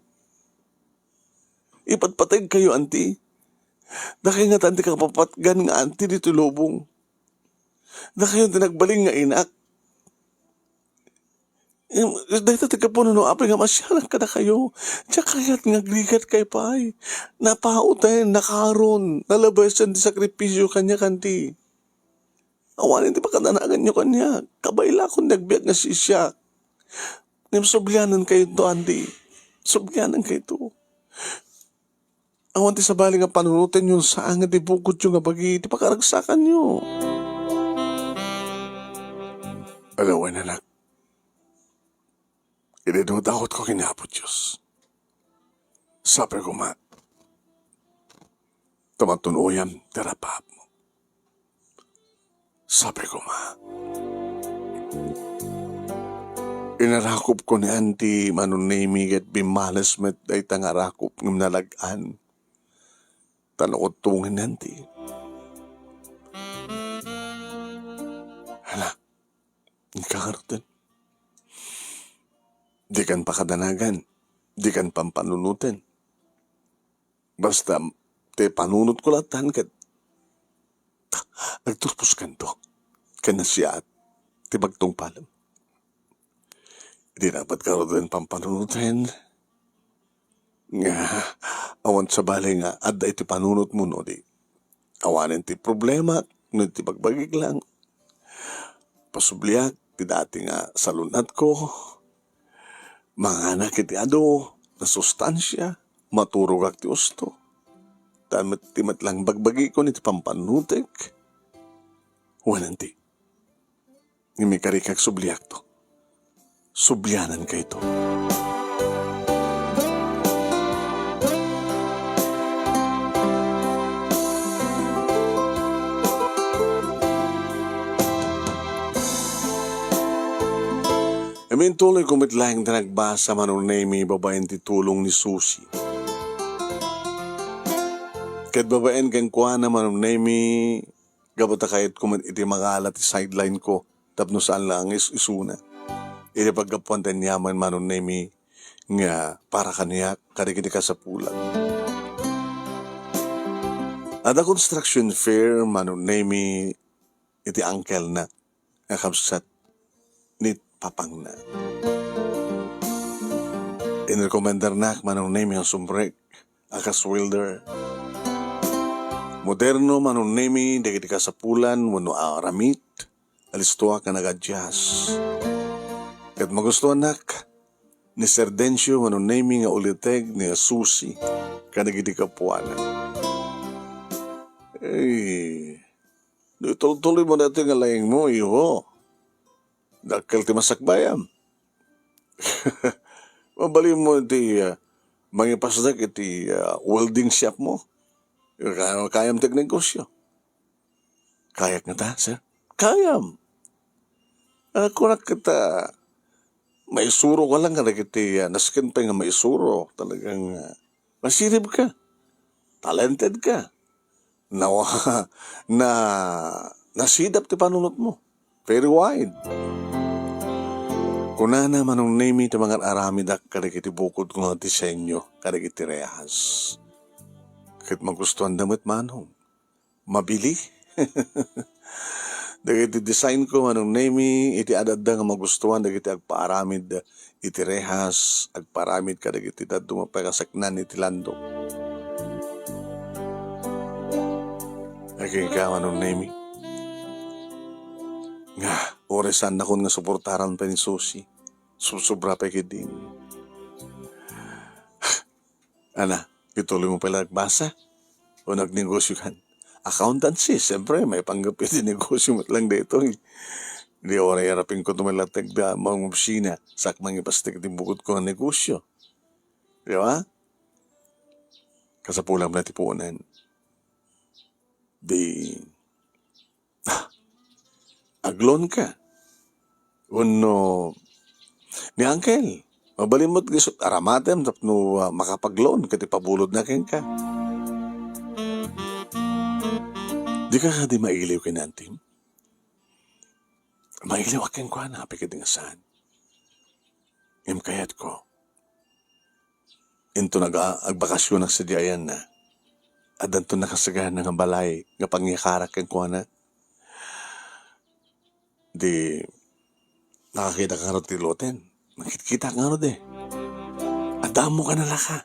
Ipatpategkayo, anti. Dakay ngata ti kapapatgan nga anti ditoy lubong. Dakayo ti nagbalin nga inak. Em, dayta ti gapu no apay nga masianak kadakayo. Diak kayat nga agrigatkay pay. Napauten, nakaron, nalabesen ti sakripisio kaniak, anti. Awanen ti pakadanaganyo kaniak. Kabaylakon ti agbiag nga siak. Ngem sublianankayto, anti. Sublianankayto. Awan ti sabali nga panunotenyo, saan nga ti bukodyo nga bagi ti pakaragsakanyo. Alawen, anak. Idi dudawatko ken Apo Dios, sapay koma, ta matun-oyam ti rapaapmo. Sapay koma. Inarakupko ni Anti, Manong Nemi, ket bimmales met dayta nga arakop ngem nalag-an. Ta nauttongen ni Anti. Hala, inka ngaruden. Dikan pakadanagan, dikan pampanunoten. Basta, ti panunotko latta ket agturposkanto ken nasiaat ti pagtungpalem. Di dapat ngaruden pampanunoten nga awan sabali nga adda iti panunotmo no di awanen ti problema no iti bagbagik lang. Pasubliak ti dati nga salun-atko. Manganak iti adu, nasustansia, maturogak ti usto. Ta met, ti met lang bagbagikon iti pampanunotek. Wen anti. Ngem ikarikak subliakto. Sublianankayto. Ngem intuloyko met laeng ti nagbasa, Manong Nemi, babaen ti tulong ni Susi. Ket babaen kenkuana, Manong Nemi, gapu ta kayatko met iti mangala ti sideline ko tapno saan la nga is-isuna. Iti paggapuan ti aniaman, Manong Nemi, nga para kaniak kadagiti kasapulan. Adda construction fair, Manong Nemi, iti uncle-na nga kabsat ni papangna. Inrekomendarnak, Manong Nemi, a sumrek a kas welder. Moderno, Manong Nemi, dagiti kasapulan wenno aramid. Alistoak nga nagadyas. Ket magustuannak ni Sir Dencio, Manong Nemi, nga uliteg ni Susi kadagiti gapuana. Ay, no itultuloy mo daytoy nga laingmo, iho. Dakkel ti masakbayam. Mabalinmo iti, ah, mangipasdek iti, ah, welding shop mo. Ka-, kayam ti agnegosyo. Kayak ngata, sir? Kayam. Ah, kunak ket, ah, maisuro ka lang kadagiti, ah, nasken pay nga maisuro. Talagang, ah, masirib ka. Talented ka. Nawa-, na, nasidap ti panunotmo. Very wide. Kunana, Manong Nemi, ti mangar-aramidak kadagiti bukodko nga disenyo kadagiti rehas. Ket magustuanda met, Manong. Mabili. Dagiti designko, Manong Nemi, iti ad-adda nga magustuan dagiti agpaaramid iti rehas, agpaaramid kadagiti dadduma pay nga saknan iti landok. Ay, kenka, Manong Nemi. Nga, uray saannakon nga suportaran pay ni Susi. Subsobra pay ketdin. Ana, ituloy mo pay la agbasa? O nagnegosyo kan? Accountancy, siyempre, maipanggep iti negosyo met lang daytoy. Di uray arapingko ti mallatag da, mangobsina, sak mangipasdek iti bukodko nga negosyo. Di ba? Kasapulam na ti puonan. Di, ah, ag-loan ka. Wenno, ni Uncle, mabalin met nga isut' aramatem tapno, ah, makapag-loan ket ipabulodna kenka. Dika kadi mailiw ken ni Antim? Mailiwak kenkuana, apay kadi nga saan? Ngem kayatko, inton aga-, agbakasionak sadiay ayanna, addanto nakasagana nga balay nga pangyakarak kenkuana. Di, nakakita ka ngarud ti loten. Nakitkitak ngarud eh. Adda ammo ka nalaka.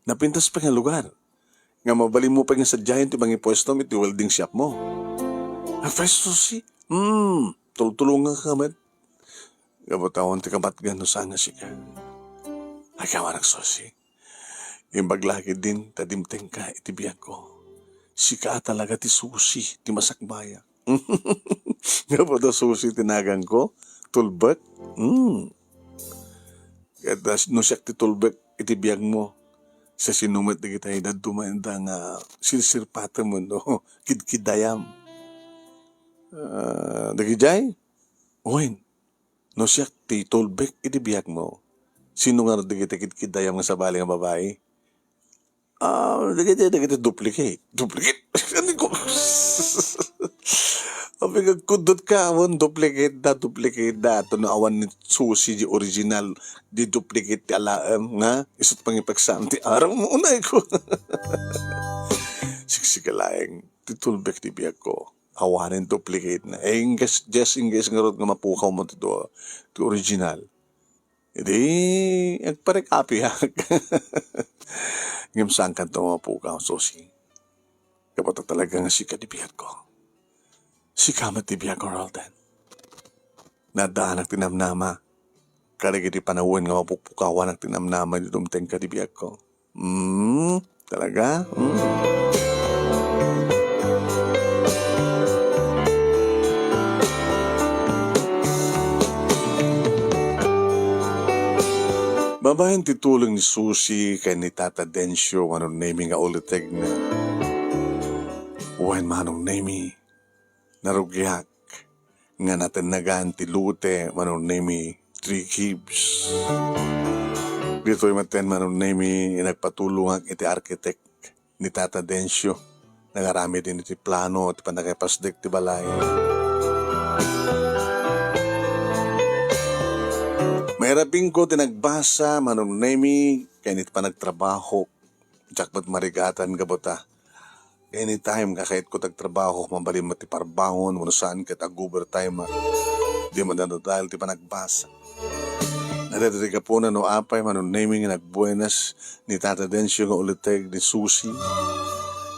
Napintas pay nga lugar. Nga mabalinmo pay nga sadiayen ti mangipuestom iti welding shop mo. Apay, Susi? Hmm, tultulonganka met. Gapu ta awan ti kabatgan no saan nga sika. Agawanak, Susi. Imbag la ketdin ta dimtengka iti biagko. Sika talaga ti Susi, ti masakbayak. Gapu ta Susi ti naganko, tulbek. Hmm. Ket, ah, no siak ti tulbek iti biagmo, sasino met dagiti dadduma inda nga sirsirpatem wenno kidkidayam? Ah, dagidiay? Wen, no siak ti tulbek iti biagmo, sino ngarud dagiti kidkidayam nga sabali nga babai? Ah, dagiti, dagiti duplicate. Duplicate? Ano ko? Apay nga agkuddot ka, awan duplicate da, duplicate da. Ato no awan ni Susi di original, di duplicate ti alaem, nga? Isut' pangipagsam ti aram mo, unay ko. Siksika laeng, ti tulbek ti biagko. Awanen duplicate na. Eh, ingges, just in case ngarud nga mapukaw mo ti, ti original. Idi, agparikapiak. Ngem saankanto nga mapukaw, Susi. Gapu ta talaga nga sika ti biagko. Sika met ti biagko, Roldan. Naddaanak ti namnama. Kadagiti panawen nga mapukpukawanak ti namnama idi dumtengka ti biagko. Hmm, talaga? Hmm. Babaen ti tulong ni Susi ken ni Tata Dencio, Manong Nemi nga ulitegna. Wen, Manong Nemi, narugiak nga natennegan ti lote, Manong Nemi, three cubes. Ditoy metten, Manong Nemi, nagpatulongak iti architect ni Tata Dencio. Nangaramid iti plano ti pannakipasdek ti balay. Mairapingko ti nagbasa, Manong Nemi, ken iti panagtrabaho. Diak met marigatan gapu ta anytime nga kayatko ti agtrabaho, mabalin met ti parbangon wenno saan ket ag-overtime. Di met nadadael ti panagbasa. Adda ti gapuna no apay, Manong Nemi, nga nagbuenas ni Tata Dencio nga ulitek ni Susi.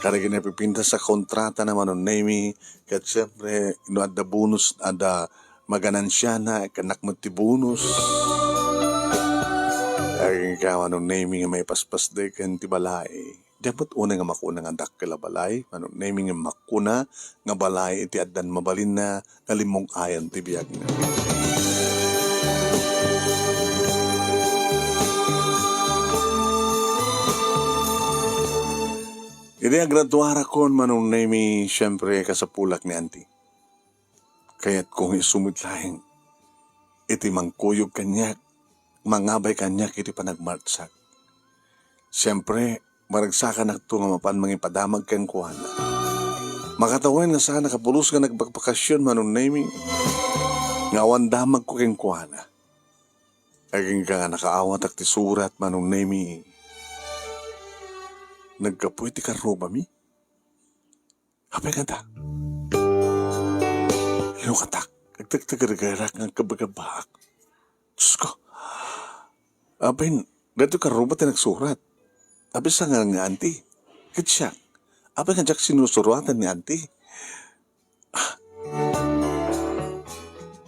Kadagiti napipintas a kontratana, Manong Nemi, ket siempre, no adda bonus, adda maganansiana, ket nak met ti bonus. Agingga, Manong Nemi, nga maipaspasdek ken ti balay. Diak met unay nga makuna nga dakkel a balay, Manong Nemi, ngem makuna nga balay iti addan mabalinna nga limmug-ayan ti biagna. Idi agraduarakon, Manong Nemi, siyempre, kasapulak ni Auntie. Kayatko nga isu met laeng iti mangkuyog kaniak, mangabay kaniak iti panagmartsak. Siyempre, maragsakanakto nga mapan mangipadamag kenkuana. Makatawen nga saan a kapulos nga nagbakbakasyon, Manong Nemi, nga awan damagko kenkuana. Agingga nga nakaawatak ti surat, Manong Nemi, naggapu iti karrubami. Apay kanta? Inukatak, agtagtagargarak nga agkabagabak. Diyos ko, apay, daytoy karruba ti nagsurat. Apay, saan nga Auntie? Ket siak, apay nga diak sinusuratan ni Auntie? Ah.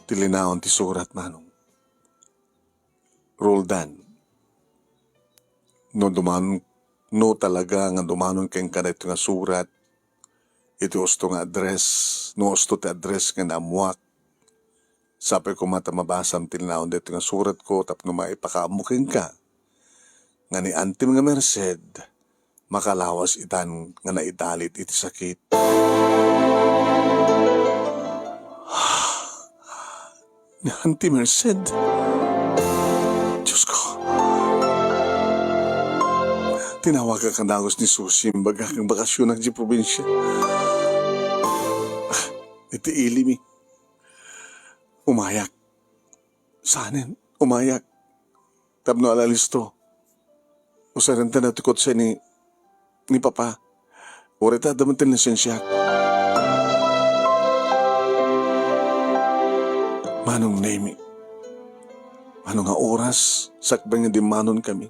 Ti linaon ti surat, Manong. Roldan, no duman-, no talaga nga dumanon kenka daytoy nga surat, iti usto nga address, no usto ti address nga naammuak, sapay koma ta mabasam ti linaon daytoy nga suratko tapno maipakaammo kenka nga ni Auntie nga Merced, makalawas itan nga naidalit iti sakit. Ni Auntie Merced. Diyos ko. Tinawagak a dagus ni Susi, imbagak nga bakasionak idiay probinsia. Iti ilimi. Umayak. Saanen? Umayak. Tapno alalisto. Usarentanak ti kotse ni, ni Papa. Uray ta adda met ti lisensiak. Manong Nemi, mano nga oras sakbay nga dimmanonkami?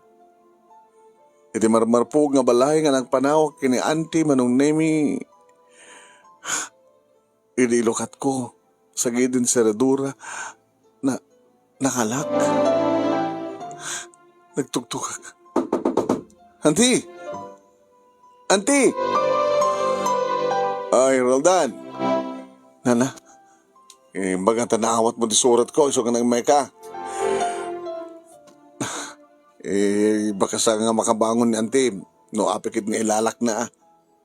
Iti marmarpog nga balay nga nagpanawak ken ni Auntie, Manong Nemi, idi ilukatko, sagidin seradura, na, nakalak. Nagtugtugak. "Auntie! Auntie!" "Ay, Roldan!" "Nana, eh, imbagak ta naawatmo ti suratko, isu nga nangmayka." "Eh, baka saan nga makabangon ni Auntie, no apay ket nailalakna, ah."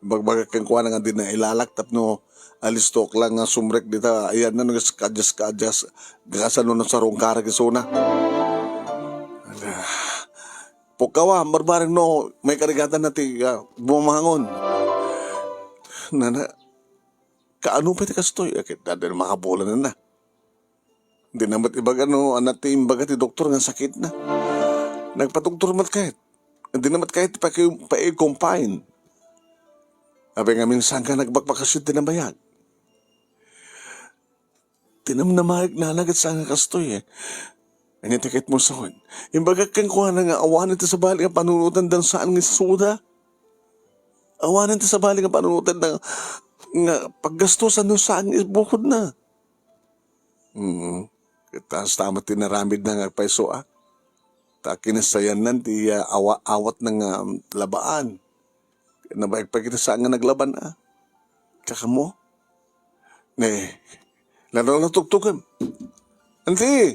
Imbagak kenkuana nga dina nailalak tapno alistok lang nga sumrek dita, ayan na, no, kadias-kadias, kasano no sarungkarak isuna. Ala, pukkawa, barbareng no, maikarigatanna ti, ah, bumangon. Nana, kaano pay ti kastoy? Ket adda makabulan na. Dina met ibaga no ania ti imbaga ti doktor nga sakitna. Nagpadoktor met kayat. Dina met kayat paki-, pa-confine. Apay ngamin, saan nga nagbakbakasyon ti nabayag? Tinamnamaek nana ket saan nga kastoy, eh. Ania ti kayatmo sawen? Imbagak kenkuana nga awanen ti sabali nga panunotendan saan nga isuda. Awanen ti sabali nga panunotendan nga paggastosan no saan nga bukodna. Mm. Ket kasta met ti naramidna nga agpayso, a. Ta kinassayanna ti, ah, awa-, awatna nga, um, labaan. Nabayag pay ket saan nga naglaban, a. Kakamo? Ne, lalo na tuktukem. Anti!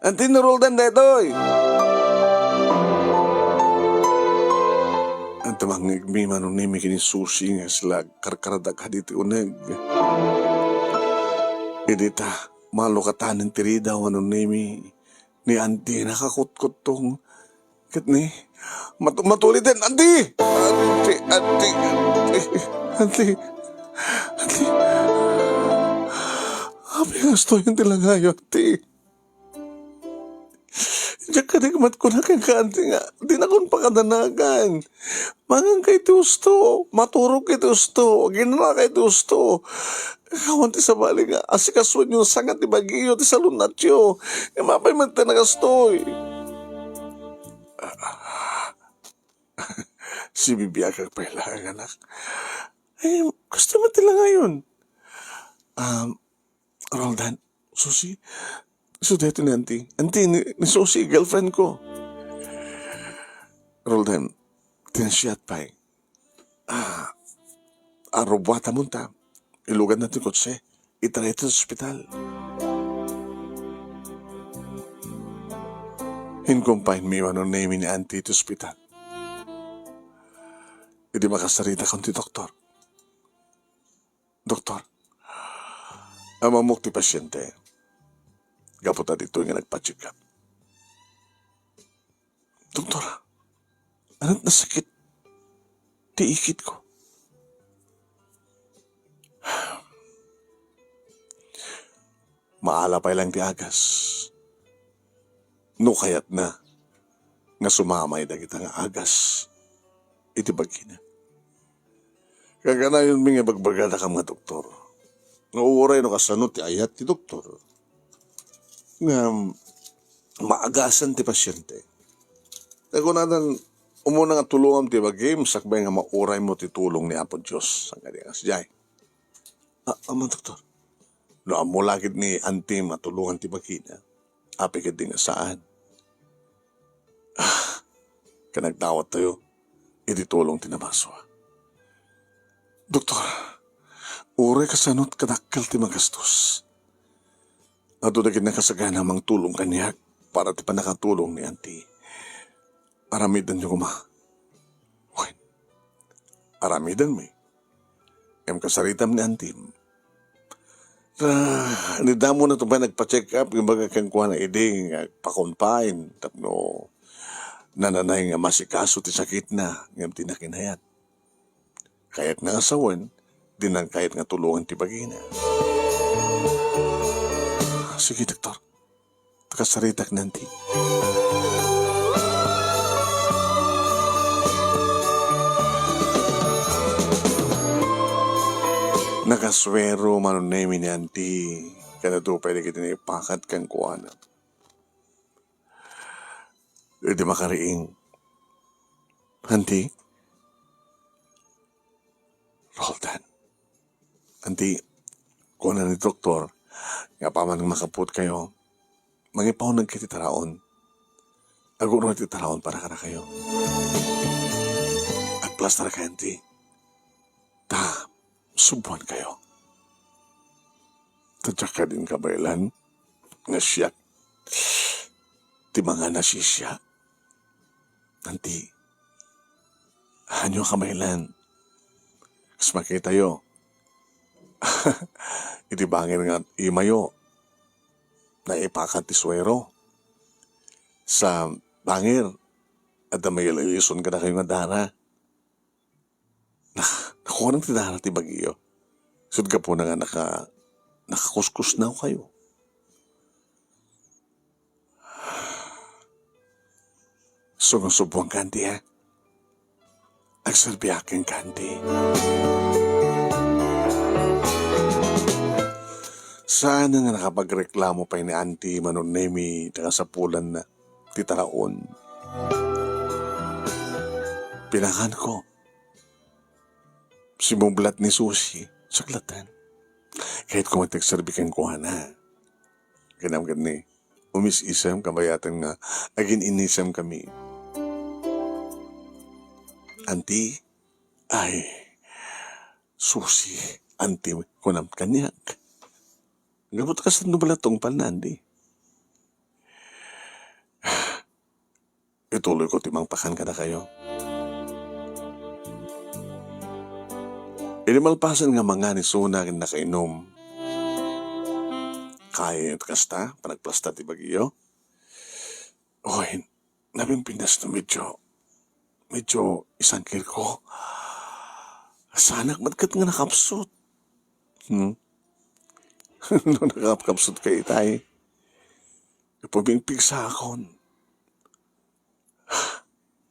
Anti, ni Roldan daytoy! Anta mangngegmi, Manong Nemi, ken ni Susi nga sila karkaradak kaditi uneg. Idi ta, malukatanen ti ridaw, Manong Nemi, ni Anti nakakutkuttong. Ket ni, matu-, matuliden, Anti! Anti, Anti, Anti, Anti, Anti. Apay nga kastoy ti langayo, Anti? Diak kadi met kuna kenka, Anti, nga dinakon pakadanagan. Manganka iti usto, maturogka iti usto, aginanaka iti usto. Awan ti sabali nga asikasoenyo saan nga ti bagiyo, ti salunatyo. Ngem apay met ti nakastoy? Sibibiagak pay laeng, anak. Ay, kastoy met ti langayon. Um, Roldan, Susi, isu daytoy ni Anti. Anti, ni, ni Susi, girlfriend ko. Roldan, Ti nasayaat pay, ah, arubuatamonta, iluganna ti kotse, itara iti ospital. Inkumpayenmi, Mano Nemi, ni Auntie iti ospital. Idi makasaritakon ti doktor, "Doktor, ammok ti pasiente. Gapu ta ditoy nga nagpa-check up." "Doktor, ania't nasakit ti ikitko?" "Maala pay laeng ti agas. No kayatna nga sumamay dagita nga agas iti bagina." Kakanayonmi nga ibagbagada kam nga doktor. Nga uray no kasano ti ayat ti doktor nga maagasan ti pasiente. Ta kunadan, "Umuna nga tulongam ti bagim, sakbay nga mauraymo ti tulong ni Apo Dios." Saan kadi nga sadiay? "Ah, ammom, doktor." No ammo la ket ni Auntie nga tulongan ti bagina, apay ketdi nga saan. Ah, ket nagdawattayo iti tulong ti namaso. "Doktor, uray kasano't kadakkel ti magastos, adu dagiti nakasagana a mangtulong kaniak para ti pannakatulong ni Auntie. Aramidenyo koma." "Wen, aramidenmi. Ngem kasaritam ni Auntie. Ta, ni damo na to pay nagpa-check up, ibaga kenkuana idi nga agpa-confine tapno nananay nga masikaso ti sakitna, ngem dina kinayat. Kayatna nga sawen, dinan kayat nga tulongan ti bagina." "Sige, doktor. Kasaritak ni Auntie." Nakasuero, Mano Nemi, ni Auntie, ket adu pay dagiti naipakat kenkuana. Idi makariing, "Auntie, Roldan, Auntie, kuna ni doktor nga apaman nga makapuotkayo, mangipauneg iti taraon. Agur-or iti taraon para kadakayo. Agplastarkayo, Auntie, ta suboankayo." "Ta diak kadin kabaelan nga siak ti mangan a sisia, Auntie? Ania kabaelan? Kas makitayo, iti bangir nga imayo, naipakat ti suero. Sa bangir, adda maililisyon kadakayo nga dara. Na-, nakuanak ti dara ti bagiyo. Isut' gapuna nga naka-, nakakuskusnaw kayo. Sumusubuan ka, Auntie, ha? Agserbiak kenka, Auntie." Saan nga nakapagreklamo pay ni Auntie Mano Nemi ta kasapulanna ti taraon. Pinakanko. Simublat ni Susi, saklatan. Kayatko met ti agserbi kenkuana. Kinam ket ni, umis-isem kabayatan nga agin-inisem kami. "Auntie, ay, Susi, Auntie," kunam kaniak. Gapu ta kasano bala tungpalna, Auntie? Ituloyko ti mangpakan kadakayo. Idi malpasen nga mangan isuna ken nakainum, kayo ti kasta, panagplasta ti bagiyo. Oy, napimpintas no medyo, medyo isangkirko. Saanak met ket nga nakapsut. Hmm? No nakapkapsut ka itay, pumingpigsaakon.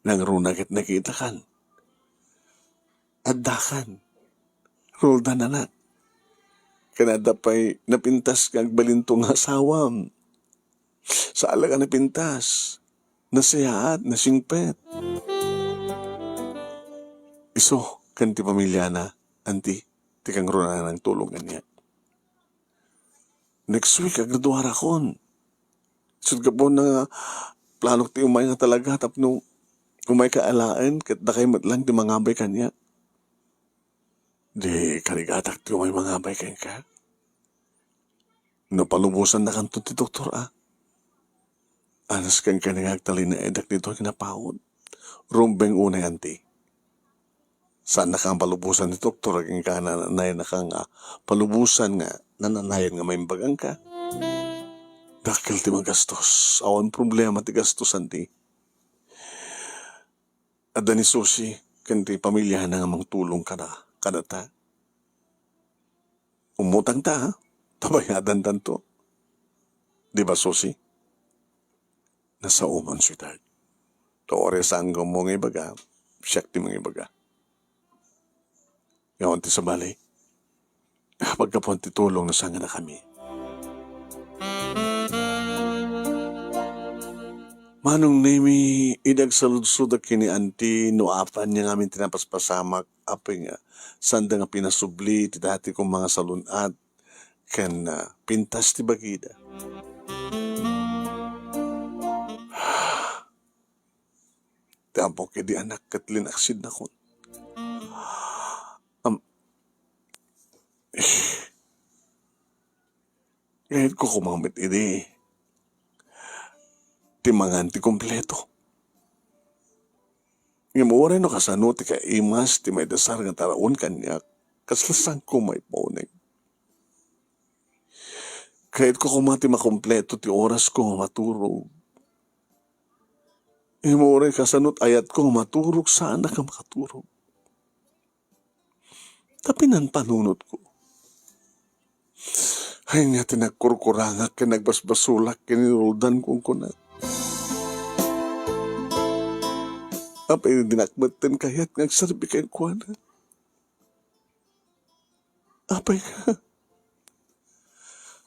Nangruna ket nakitakan. Addakan. Roldan, anak. Ken adda pay napintas nga agbalinto nga asawam. Saan la nga napintas. Nasayaat, nasingpet. Isu ken ti pamiliana, Auntie, ti kangrunaan a nangtulong kaniak. Next week, agraduarakon. Isut' gapuna nga planok ti umay nga talaga tapno Umayka alaen ket dakay met lang ti mangabay kaniak. Di karigatak ti umay mangabay kenka. No palubosannakanto ti doktor, a. Anas kenka nga agtalinaedak ditoy nga napaut. Rumbeng unay, anti. Saannaka nga palubosan ti doktor, agingga nananayannaka nga palubosan nga nananayan nga maimbag, anka. Dakkel ti magastos. Awan problema ti gastos, anti. Adda ni Susi ken ti pamiliana nga mangtulong kada, kadata. Umutangta, ha? Tabayadantanto. Di ba, Susi? Nasaoman, sweetheart. Tore sanggo mo nga ibaga, siak ti mangibaga. Yawan ti sabali. Paggapuan ti tulong, nasanganakami. Manong Nemi, idi agsaludsodak ken ni Auntie, no apan ania ngamin ti napaspasamak, apay nga, sanda nga pinasubli ti dati kong mga salun-at, ken, ah, pintas ti bagida. Ti ammok idi anak ket linaksidnakon. Am-, Kayatko koma met idi ti mangan ti kompleto. Ngem uray no kasano ti kaimas ti maidasar nga taraon kaniak, kasla sangko maipauneg. Kayatko koma ti makompleto ti orasko nga maturog. Ngem uray kasano ti ayatko nga maturog, saanak a makaturog. Tapinan panunotko. Ay nga ti nagkurkurangak ken nagbasbasolak ken ni Roldan, kunkunak. Apay dinak metten kayat nga agserbi kenkuana? Apay nga,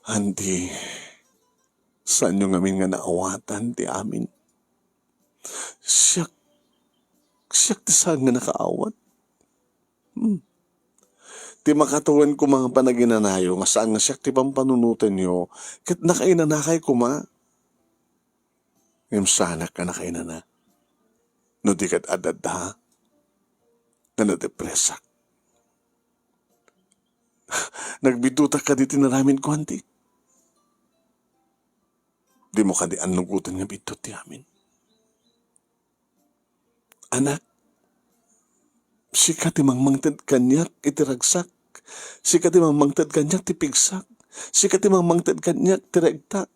Auntie, saanyo ngamin nga naawatan ti amin. Siak, siak ti saan nga nakaawat. Hmm. Ti makatawen koma nga panaginanayo nga saan nga siak ti pampanunotenyo, ket nakainanakay koma. Ngem saanak a nakainana. No di ket adda nga nadepresak. Nagbiddutak kadi ti inaramidko, Auntie? Dimo kadi annugoten nga biddut ti amin? Anak, sika ti mangmangted kaniak iti ragsak. Sika ti mangmangted kaniak ti pigsak. Sika ti mangmangted kaniak ti regtak.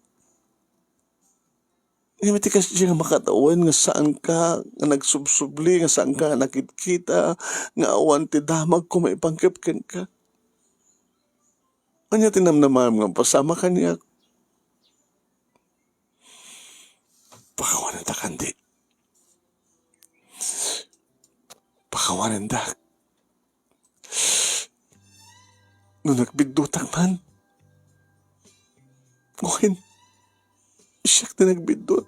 Ngem iti kasdiay nga makatawen nga saanka nga nagsubsubli, nga saanka nga nakitkita, nga awan ti damagko maipangkep kenka. Ania ti namnamaem nga mapasamak kaniak? Pakawanendak, Auntie. Pakawanendak. No nagbiddutak man, wen, siak ti nagbiddut.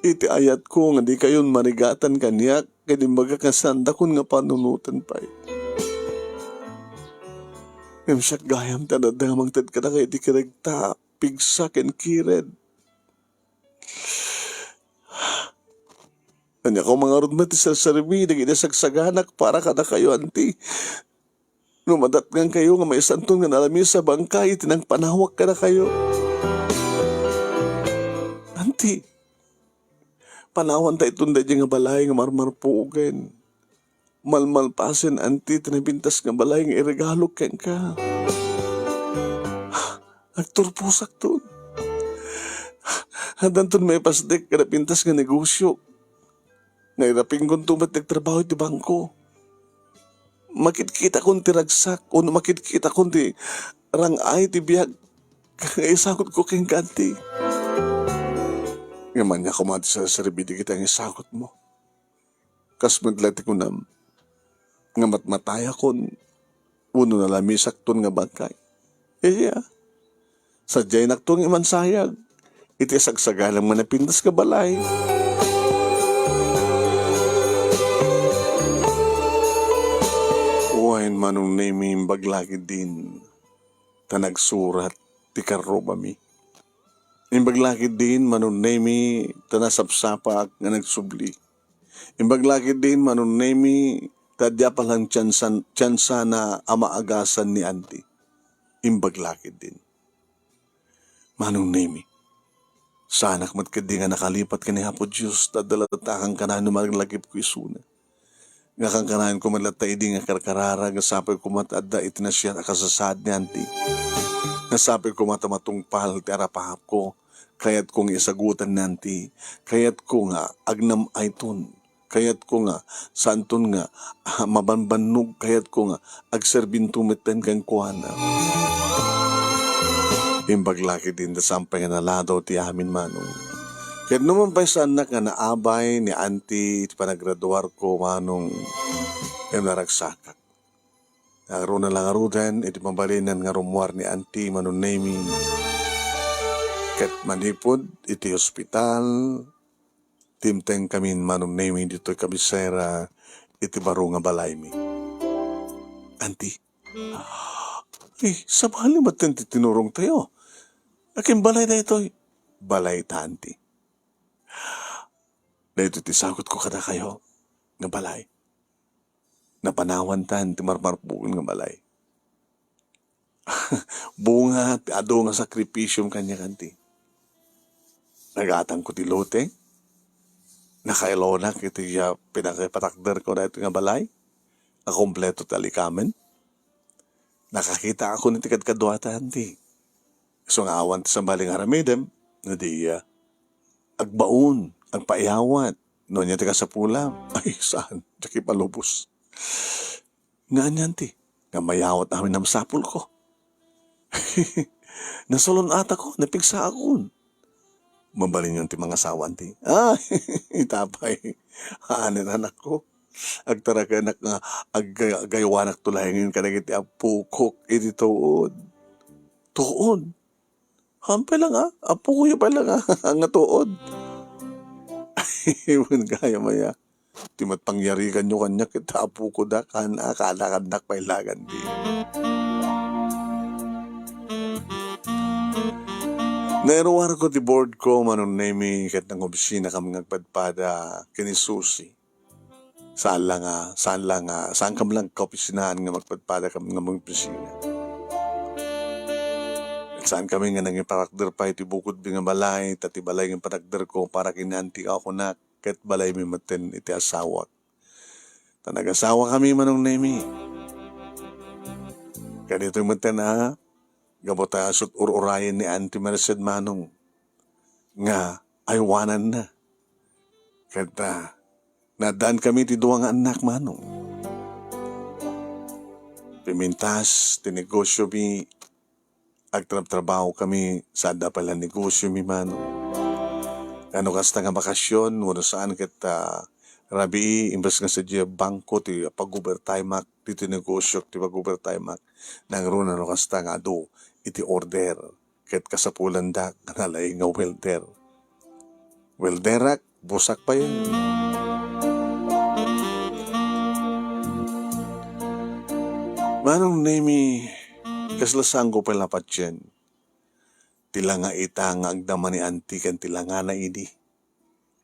Iti ayatko nga dikayon marigatan kaniak, ket imbagak nga saandakon nga panunoten pay. Ngem siak gayam ti adda nga mangted kadakayo iti kiregta, pigsa ken kired. Ania koma ngarud met ti serserbi dagiti sagsaganak para kadakayo, Auntie? No madatngankayo nga maisanton nga nalamiis a bangkay iti nangpanawak kadakayo. Auntie, panawanta iton daydiay nga balay nga marmarpuogen. Malmalpasen, Auntie, ti napintas nga balay nga iregalok kenka. Agturposakton. Addanton maipasdek nga napintas nga negosio. Nga irapingkonto met ti agtrabaho iti bangko. Makitkitakon ti ragsak, wenno makitkitakon ti rang-ay ti biag nga isangotko kenka, Auntie. Ngem ania koma ti serserbi dagiti nga isangotmo? Kas met la ti kunam, nga matmatayakon, wenno nalamisakton nga bangkay. Iya, sadiaynakto nga imansayag iti sagsaganam nga napintas nga balay. Wen, Manong Nemi, imbag la ketdin, ta nagsurat ti karrubami. Imbag la ketdin, Manong Nemi, ta nasapsapaak nga nagsubli. Imbag la ketdin, Manong Nemi, ta adda pay lang tiyansan-, tiyansana a maagasan ni Auntie. Imbag la ketdin. Manong Nemi, saanak met ketdi nga nakalipat ken ni Apo Dios, ta adda latta a kankanayon no maglagipko isuna. Nga kankanayon koma latta idi nga karkararag, nga sapay koma ta adda iti nasayaat a kasasaad ni Auntie. Nga sapay koma ta matungpal ti arapahapko. Kayatko nga isagutan ni Auntie. Kayatko nga agnam-ayton. Kayatko nga saanton nga, ah, mabanbannog. Kayatko nga agserbinto metten kenkuana. Imbag la ketdin ta saan pay nga naladaw ti amin, Manong. Ket no man pay saannak nga naabay ni Auntie iti panagraduarko, Manong, ngem naragsakak. Ngaruna la ngaruden iti mabalinan nga rummuar ni Auntie, Manong Nemi. Ket manipud iti ospital, dimtengkamin, Manong Nemi, ditoy kabisera iti baro nga balaymi. Auntie, eh, sabali met ti tinurongtayo. Akin balay daytoy? Balay ta, Auntie. Daytoy ti sagutko kadakayo nga balay. Napanawantan ti marmarpuken nga balay. Bunga ti adu nga sakripisiom kaniak, Auntie. Nagatangko ti lote. Nakailonak iti, ah, pinakapatakderko daytoy nga balay. A kompleto ti alikamen. Nakakitaakon iti kadkaduata, Auntie. Isu nga awan ti sabali nga aramidem, no di, ah, agbaon, agpaiyawat, no ania ti kasapulam. Ay, saan? Diak ipalubos. Nga ania, Auntie? Nga mayawat amin a masapulko. Nasalun-atako, napigsaakon. Mabalinyon ti mangasawa, Auntie. Ah, ita pay. Anen, anakko. Agtarakenak nga agga-, agaywanakto laengen kadagiti appokok iti tuod. Tuod? Haan pay la nga, appokoyo pay la nga, nga tuod. Wen gayam aya. Ti met pangyariganyo kaniak ket ta appokoda, kaan a, kaanakannak pay la nga di. Nairuarko ti boardko, Manong Nemi, ket nangopisinakami nga agpadpada ken ni Susi. Saan la nga, saan la nga, saankami la nga kaopisinaan nga magpadpadakami nga mangopisina. Ket saankami nga nangiparakder pay iti bukodmi nga balay, ta ti balay nga iparakderko para ken ni Auntie a kunak, ket balaymi metten iti asawak. Ta nagasawakami, Manong Nemi. Kaditoy metten a, gapu ta isut' ur-urayen ni Auntie Merced, Manong, nga aywananna. Ket, ah, naaddankami ti dua nga annak, Manong. Pimintas ti negosiomi, agtrabtrabahokami, sa adda pay la negosiomi, Manong. Nga no kasta nga bakasyon, wenno saan ket, ah, rabii, imbes nga sadiay bangko ti pag-overtimeak, ditoy negosiok ti pag-overtimeak, nangruna no kasta nga adu iti order. Ket kasapulandak nga nalaing nga welder. Welderak, busak pay. Manong Nemi, kasla saanko pay la patien. Ti langa ita nga agdama ni Auntie ken ti langana idi.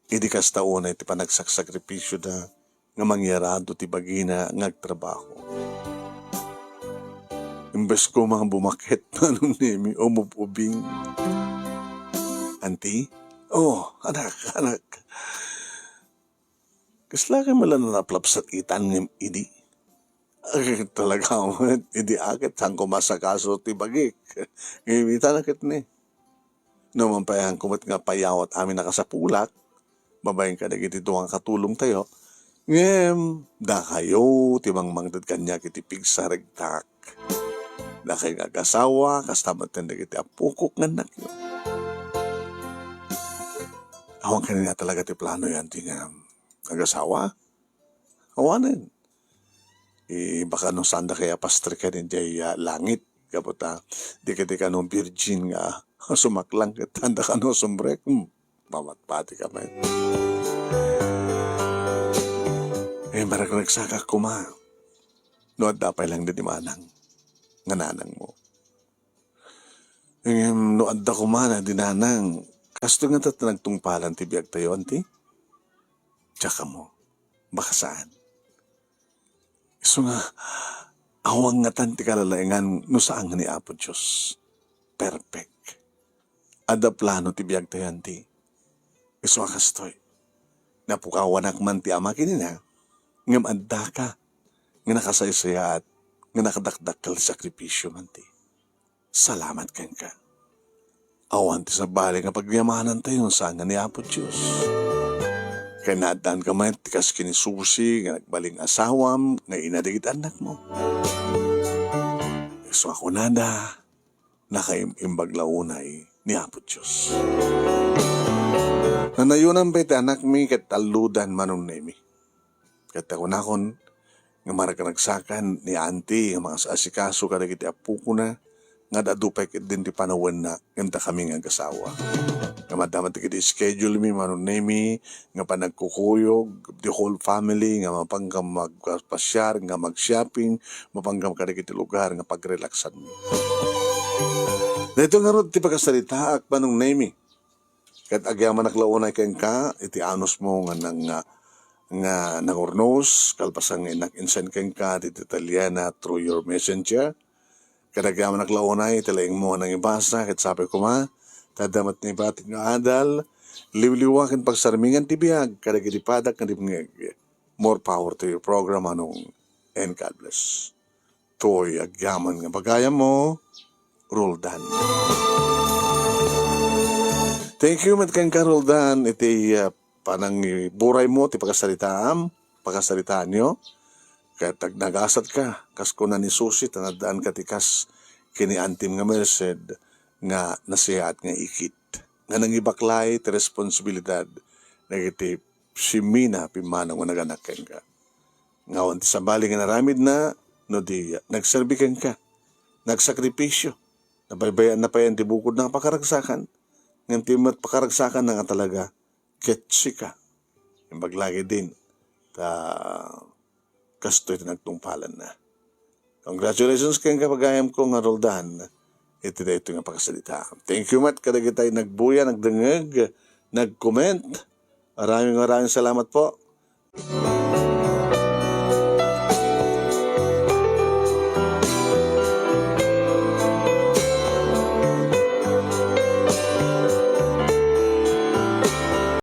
Idi kasta unay ti panagsaksakripisiona nga mangyarado ti bagina nga agtrabaho. Imbes koma nga bumaket, Manong Nemi, umub-ubing. Auntie? Oh, anak, anak. Kasla kay mala nanaplapsat itan ngem idi? Ay, talaga met, idi a ket saanko masakaso ti bagik. Ngem ita na ket ni. No man pay, saanko met nga payawat amin a kasapulak, babaen kadagiti dua nga katulongtayo. Ngem, dakayo ti mangmangted kaniak iti pigsaregtak. Dakayo nga agasawa, kasta met ken dagiti appokok nga annakyo. Awan ken ni a talaga ti planoyo, Auntie, nga agasawa? Awanen. Eh, baka no saandakayo a pastriken idiay, ah, langit, gapu ta, di ket kano virgin nga sumaklang ket saandaka no sumrek. Hmm, mamatpatika met. Eh, maragragsakak koma. No adda pay lang di manang, nga nanangmo. Ngem no adda koma na dinanang, kastoy ngata ti nagtungpalan ti biagtayo, anti? Diak ammo. Baka saan. Isu nga, awan ngatan ti kalalaengan no saan nga ni Apo Dios. Perfect. Adda plano ti biagtayo, anti? Isu a kastoy. Napukawanak man ti Ama kenina, ngem addaka nga nakasaysayaat, nga nakadakdakkel ti sakripisio, anti? Salamat kenka. Awan ti sabali nga pagyamanantayo no saan nga ni Apo Dios. Ken naaddaanka met ti kas ken ni Susi nga nagbalin nga asawam nga ina dagiti annakmo. Isu a kunada, nakaim-imbag la unay ni Apo Dios. Nanayonan pay ti anakmi ket tallodan, Manong Nemi. Ket ta kunakon nga maragsakan ni Auntie nga mangas-asikaso kadagiti appokona nga ad-adu pay ketdin ti panawenna ngem dakami nga agasawa. Ngem adda met dagiti schedule mi, Manong Nemi, nga panagkukuyog, the whole family, nga mapanka magpasiar, nga mag-shopping, mapanka kadagiti lugar nga pagrelaksanmi. Daytoy ngarud ti pakasaritaak, Manong Nemi. Ket agyamanak la unay kenka iti anusmo nga nang-, nga, nga nangurnos, kalpasan nga innak insend kenka ti detalliena through your messenger. Ket agyamanak la unay iti laingmo nga nangibasa, ket sapay koma, ta adda met naibatik nga adal, liwliwa ken pagsarmingan ti biag kadagiti padak nga dimngeg. More power to your program, Manong, and God bless. Toy agyaman nga bagayammo, Roldan. Thank you met kenka, Roldan, iti, ah, panangiburaymo ti pakasaritaam, pakasaritaanyo. Ket agnagasat ka, kas kuna ni Susi, ta naaddaanka ti kas ken ni Antim nga Merced nga nasayaat nga ikit, nga nangibaklay ti responsibilidad dagiti simina pimmanaw nga naganak kenka. Nga awan ti sabali nga naramidna no di nagserbi kenka, nagsakripisio, nabaybayanna pay ti bukodna nga pakaragsakan, ngem ti met pakaragsakanna nga talaga ket sika. Imbag la ketdin, ta kastoy ti nagtungpalanna. Congratulations kenka, bagayamko nga Roldan, iti daytoy nga pakasarita. Thank you met kadagiti nagbuya, nagdengngeg, nag-comment. Maraming, maraming salamat po.